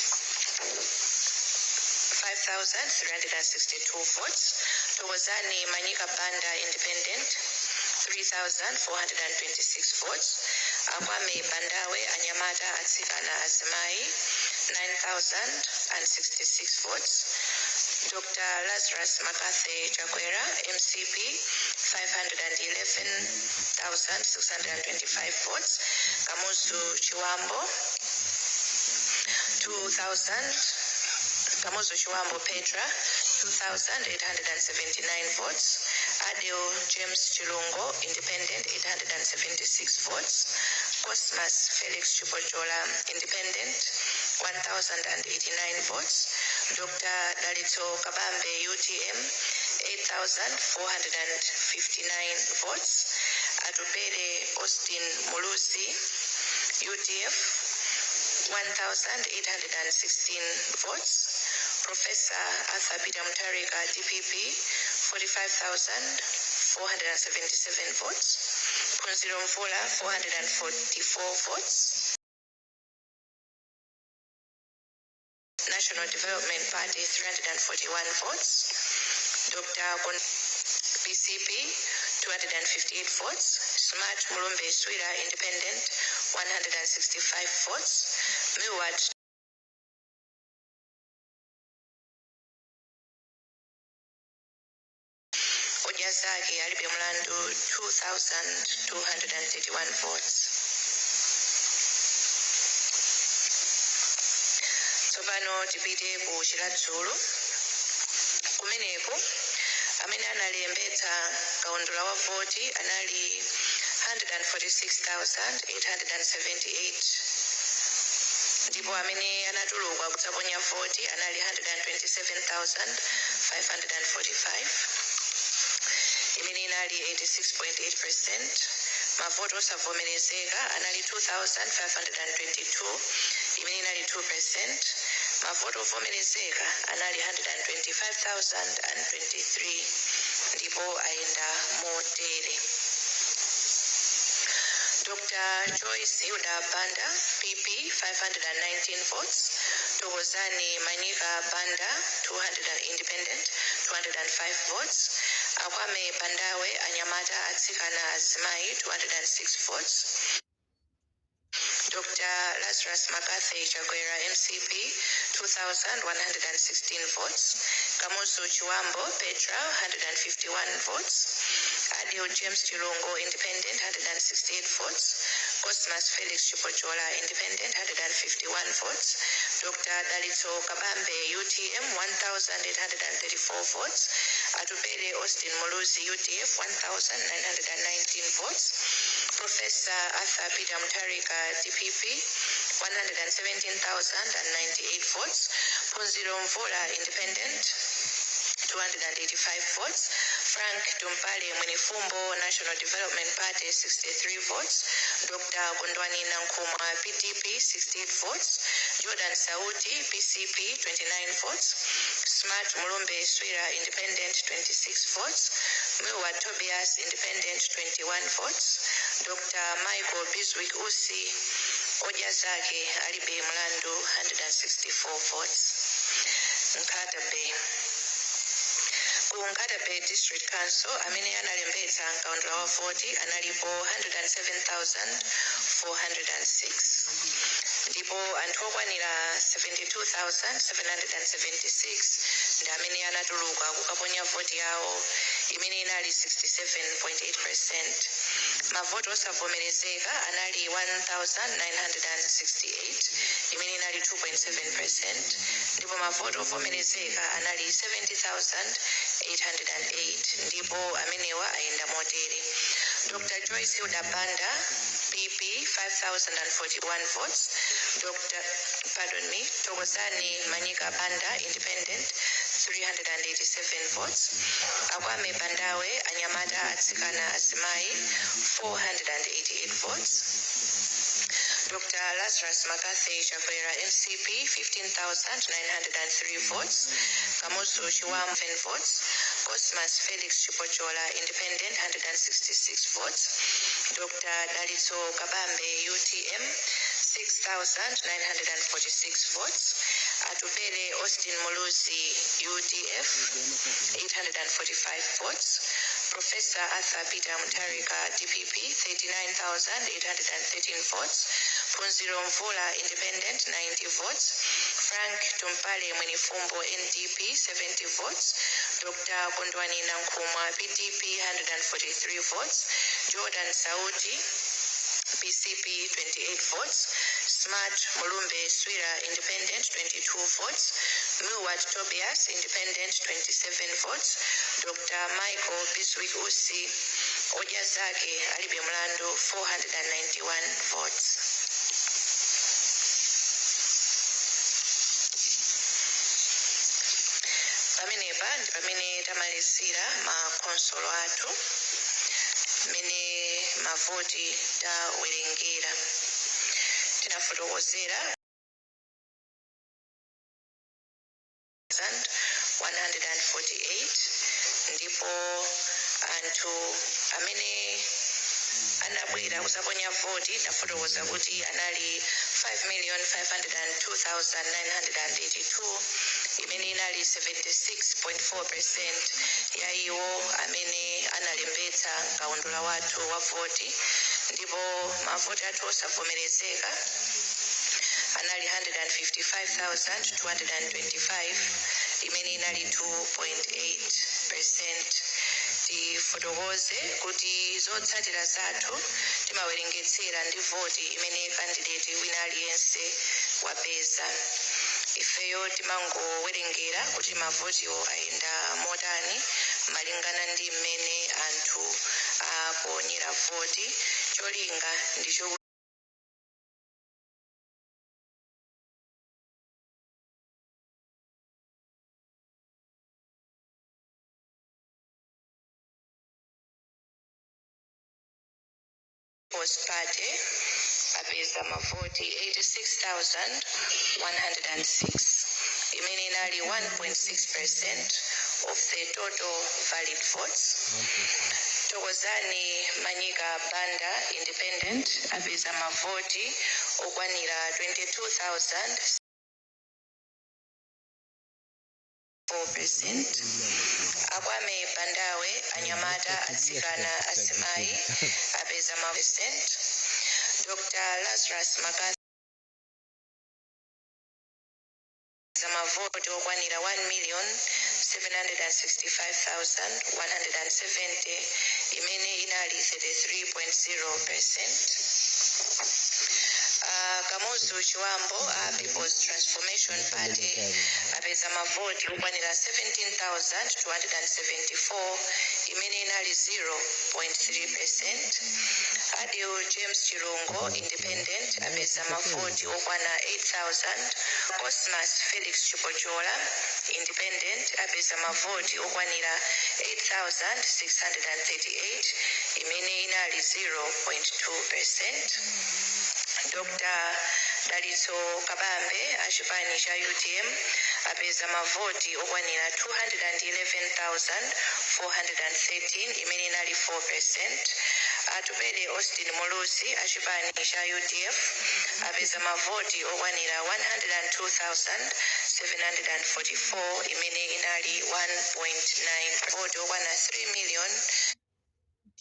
5,362 votes. Thokozani Manyika Banda, Independent, 3,426 votes. Akwame Bandawe, anyamata, atsikana, azimayi, 9,066 votes. Dr. Lazarus McCarthy Chakwera, MCP, 511,625 votes. Kamuzu Chiwambo, 2,000 Kamuzu Chiwambo Petra, 2,879 votes. Adil James Chilungo, Independent, 876 votes. Cosmas Felix Chipochola, Independent, 1,089 votes. Dr. Dalitso Kabambe, UTM, 8,459 votes. Atupele Austin Muluzi, UDF, 1,816 votes. Professor Arthur Peter Mutharika, DPP, 45,477 votes. Phunziro Mvula, 444 votes. National Development Party, 341 votes. Dr. PCP, 258 votes. Smart Mulumbe Swira, Independent, 165 votes. Milward Odya Zake Alibe Mlandu, 2,231 votes. Tsopano tipite ku Chiradzulu. Kumeneko amene analembetsa kaundula wa voti anali 146,878, ndipo amene anatuluka kudzaponya voti anali 127,545, imene inali 86.8%. Mavoti osavomerezeka anali 2522, imene inali 2%. Mavoti ovomerezeka anali 125,023 ndipo ayenda motere: Dr. Joyce Hilda Banda, PP, 519 votes. Thokozani Manika Banda, 200 independent, 205 votes. Akwame Bandawe, Anyamata Atsikana Azimai, 206 votes. Dr. Lazarus McCarthy Chakwera, MCP, 2,116 votes. Kamuzu Chiwambo Petra, 151 votes. Adil James Chilungo, Independent, 168 votes. Cosmas Felix Chipochola, Independent, 151 votes. Dr. Dalitso Kabambe, UTM, 1,834 votes. Atupele Austin Muluzi, UDF, 1,919 votes. Professor Arthur Peter Mutharika, DPP, 117,098 votes. Phunziro Mvula, Independent, 285 votes. Frank Tumpale Mwenifumbo, National Development Party, 63 votes. Dr. Kondwani Nankhumwa, PDP, 68 votes. Jordan Sauti, PCP, 29 votes. Smart Mulumbe Swira, Independent, 26 votes. Miwa Tobias, Independent, 21 votes. Dr. Michael Biswick Usi, Odya Zake Alibe Mlandu, 164 votes. Nkhata Bay. Ku Nkhata Bay District Council, amene analembetsa mkaundula wa voti analipo 107,406 ndipo anthu okwanira 72,776 ndi amene anatuluka kukaponya voti yawo, imene inali 67.8%. Mavoti osavomerezeka anali 1968, imene inali 2.7%, ndipo mavoti ovomerezeka anali 70,808 ndipo amenewa ayenda motere: Dr. Joyce Hilda Banda, PP, 5041 votes. Dr., pardon me, Thokozani Manyika Banda, Independent, 387 votes. Akwame Bandawe, Anyamata Atsikana Azimai, 488 votes. Dr. Lazarus McCarthy Chakwera, MCP, 15,903 votes. Kamuzu Chiwam, 10 votes. Cosmas Felix Chipochola, Independent, 166 votes. Dr. Dalitso Kabambe, UTM, 6,946 votes. Atupele Austin Muluzi, UDF, 845 votes. Professor Arthur Peter Mutharika, DPP, 39,813 votes. Phunziro Mvula, Independent, 90 votes. Frank Tumpale Mwenifumbo, NDP, 70 votes. Dr. Kondwani Nankhumwa, PDP, 143 votes. Jordan Sauti, PCP, 28 votes. Smart Mulumbe Swira, Independent, 22 votes. Milward Tobias, Independent, 27 votes. Dr. Michael Biswick Usi, Odya Zake Alibe Mlandu, 491 votes. Pamenepa ndi pamene tamalizira makonsolo athu, mmene mavoti tawerengera, tinafotokozera 148 ndipo anthu amene anabwera kuzaponya voti tafotokoza kuti anali 5,502,982, imene inali 76.4% ya iwo amene analembetsa mkaundula wathu wa voti, ndipo mavoti athu osavomerezeka anali 155,225, imene inali 2.8%. Tifotokoze kuti zotsatira zathu timawerengetsera ndi voti imene candidate wina aliyense wapeza. Ifeyo timangowerengera kuti mavotiwo ayenda motani malingana ndi mmene anthu aponyera voti. Cholinga ndicho People's Party apeza mavoti 86,106. imene inali 1.6 percent of the total valid votes. Thokozani Manyika Banda, independent, apeza mavoti okwanira 22,000 4%. Akwame Bandawe, anyamata, atsikana, azimayi, apeza ma percent. Dr. Lazarus Makazi mavoti okwanira 1,765,170, imene inali 33.0%. Kamuzu Chiwambo a People's Transformation Party apeza mavoti okwanira 17,274, imene inali 0.3%. Adil James Chirungo, independent, apeza mavoti okwana 8,000. Cosmas Felix Chipochola, independent, apeza mavoti okwanira 8,638, imene inali 0.2%. Dr. Dalitso Kabambe achipani cha UTM apeza mavoti okwanira 211,413, imene inali 4%. Atupele Austin Muluzi achipani cha UDF apeza mavoti okwanira 102,744, imene inali 1.9 voti okwana 3 million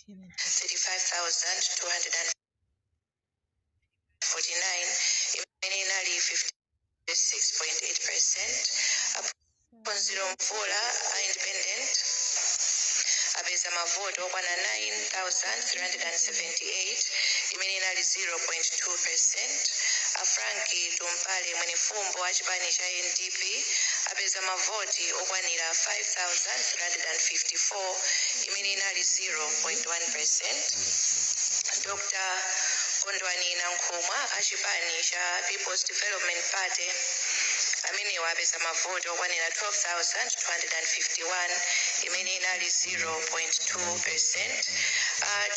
35,249, imene inali 56.8%. Aphunziro Mvula a independent apeza mavoti okwana 9378, imene inali 0.2%. Afranki Tumpale Mwenifumbo a chipani cha NDP apeza mavoti okwanira 5354, imene inali 0.1%. Dr. Kondwani Nankhumwa a chipani cha People's Development Party amenewa apeza mavoti okwanira 12,251, imene inali 0.2%.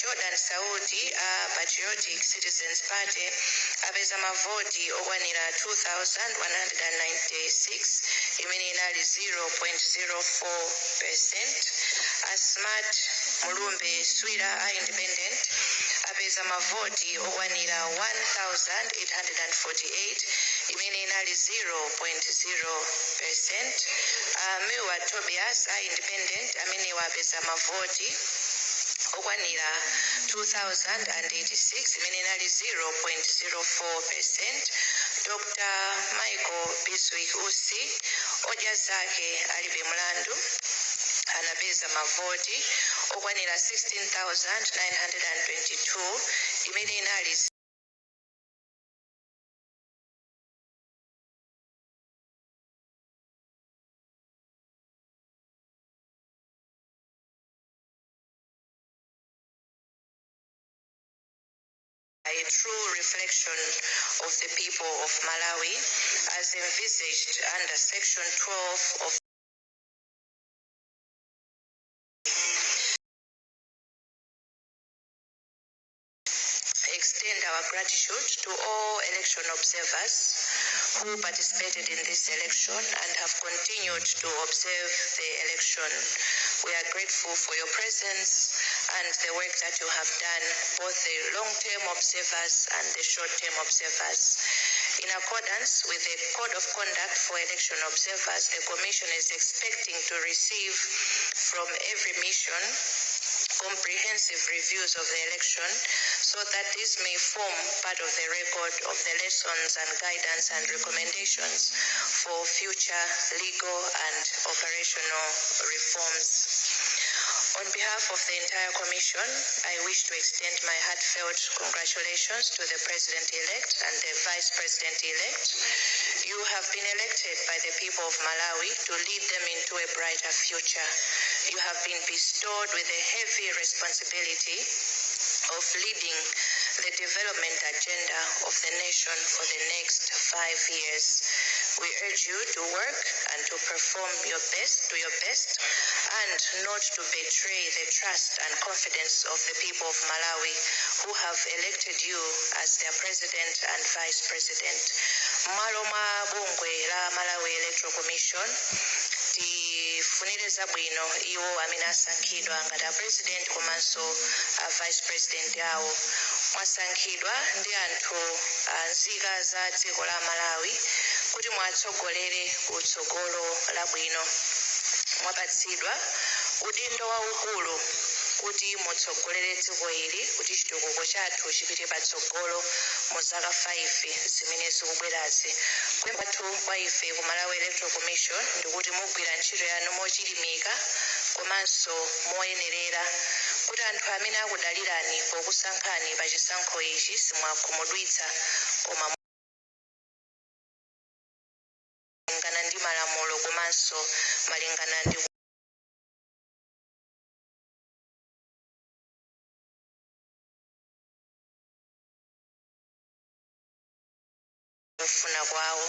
Jordan Saudi a Patriotic Citizens Party apeza mavoti okwanira 2196, imene inali 0.04%. A Smart Mulumbe Swira a independent apeza mavoti okwanira 1848, imene inali 0.0%. Miwa Tobias a independent amenewa apeza mavoti okwanira 2086, imene inali 0.04%. Dr. Michael Biswick Usi, odya zake alibe mlandu, anapeza mavoti okwanira 16,922, imene inali a true reflection of the people of Malawi as envisaged under Section 12 of extend our gratitude to all election observers who participated in this election and have continued to observe the election. We are grateful for your presence and the work that you have done, both the long-term observers and the short-term observers. In accordance with the Code of Conduct for Election Observers, the Commission is expecting to receive from every mission comprehensive reviews of the election so that this may form part of the record of the lessons and guidance and recommendations for future legal and operational reforms. On behalf of the entire Commission, I wish to extend my heartfelt congratulations to the President-elect and the Vice President-elect. You have been elected by the people of Malawi to lead them into a brighter future. You have been bestowed with a heavy responsibility of leading the development agenda of the nation for the next 5 years. We urge you to work and to perform your best, to your best and not to betray the trust and confidence of the people of Malawi who have elected you as their president and vice president. M'malo mwa bungwe la Malawi Electoral Commission, tifunire zabwino iwo amene asankhidwa ngati a president komanso a vice president awo. Mwasankhidwa ndi anthu a nzika za dziko la Malawi kuti mwatsogolere kutsogolo labwino. Mwapatsidwa udindo waukulu kuti mutsogolere dziko ili kuti chitukuko chathu chipite patsogolo mu zaka 5 zimene zikubwerazi. Kwathu kwa ife ku Malawi Electoral Commission ndikuti mugwira ntchito yanu mochilimika komanso moyenerera kuti anthu amene akudalirani pokusankhani pa chisankho ichi simwakhumudwitsa, koma malingana ndi malamulo komanso malingana ndi kufuna kwawo.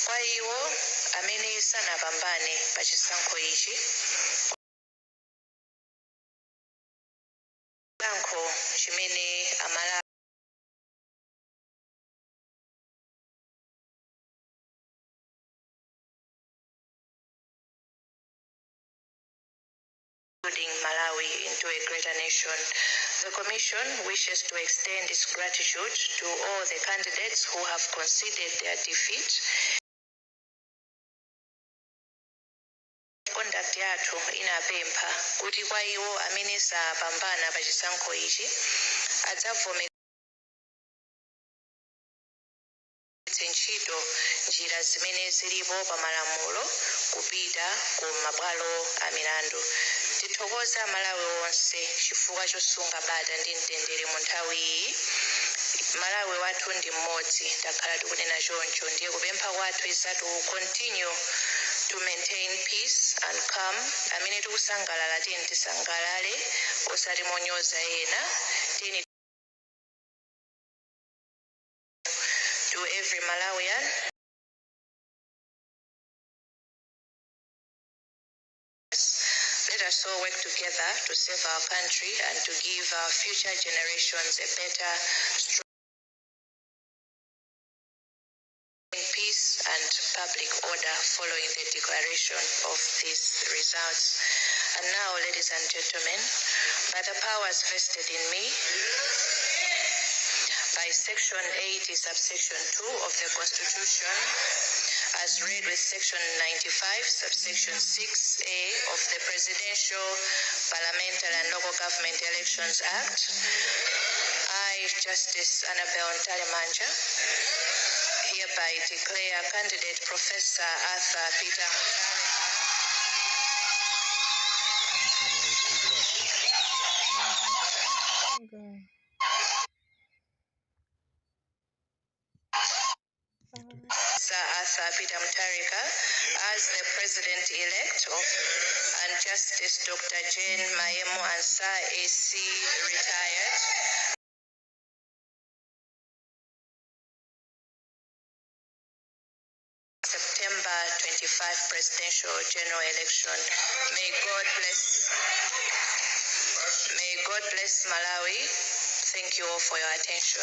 Kwa iwo amene sanapambane pa chisankho ichi, chisankho chimene amala building Malawi into a greater nation. The Commission wishes to extend its gratitude to all the candidates who have conceded their defeat. Conduct yathu inapempha kuti kwa iwo amene sapambana pa chisankho ichi adzavomera ntchito njira zimene zilipo pa malamulo kupita ku mabwalo a milandu. Tithokoza Malawi onse chifukwa chosunga bata ndi mtendere mu nthawi iyi. Malawi wathu ndi mmodzi, takhala tikunena choncho. Ndiye kupempha kwathu is that we will continue to maintain peace and calm. Amene tikusangalala, tiyeni tisangalale osati monyoza ena. Tiyeni to every Malawian, let us all work together to save our country and to give our future generations a better, strong peace and public order following the declaration of these results. And now, ladies and gentlemen, by the powers vested in me by Section 80, subsection 2 of the Constitution, as read with Section 95, subsection 6A of the Presidential, Parliamentary and Local Government Elections Act, I, Justice Annabel Mtalimanja, hereby declare candidate Professor Arthur Peter Mutharika Sir Arthur Peter Mutharika as the President-elect of and Justice Dr. Jane Mayemu Ansah AC retired September 25 presidential general election. May God bless Malawi. Thank you all for your attention.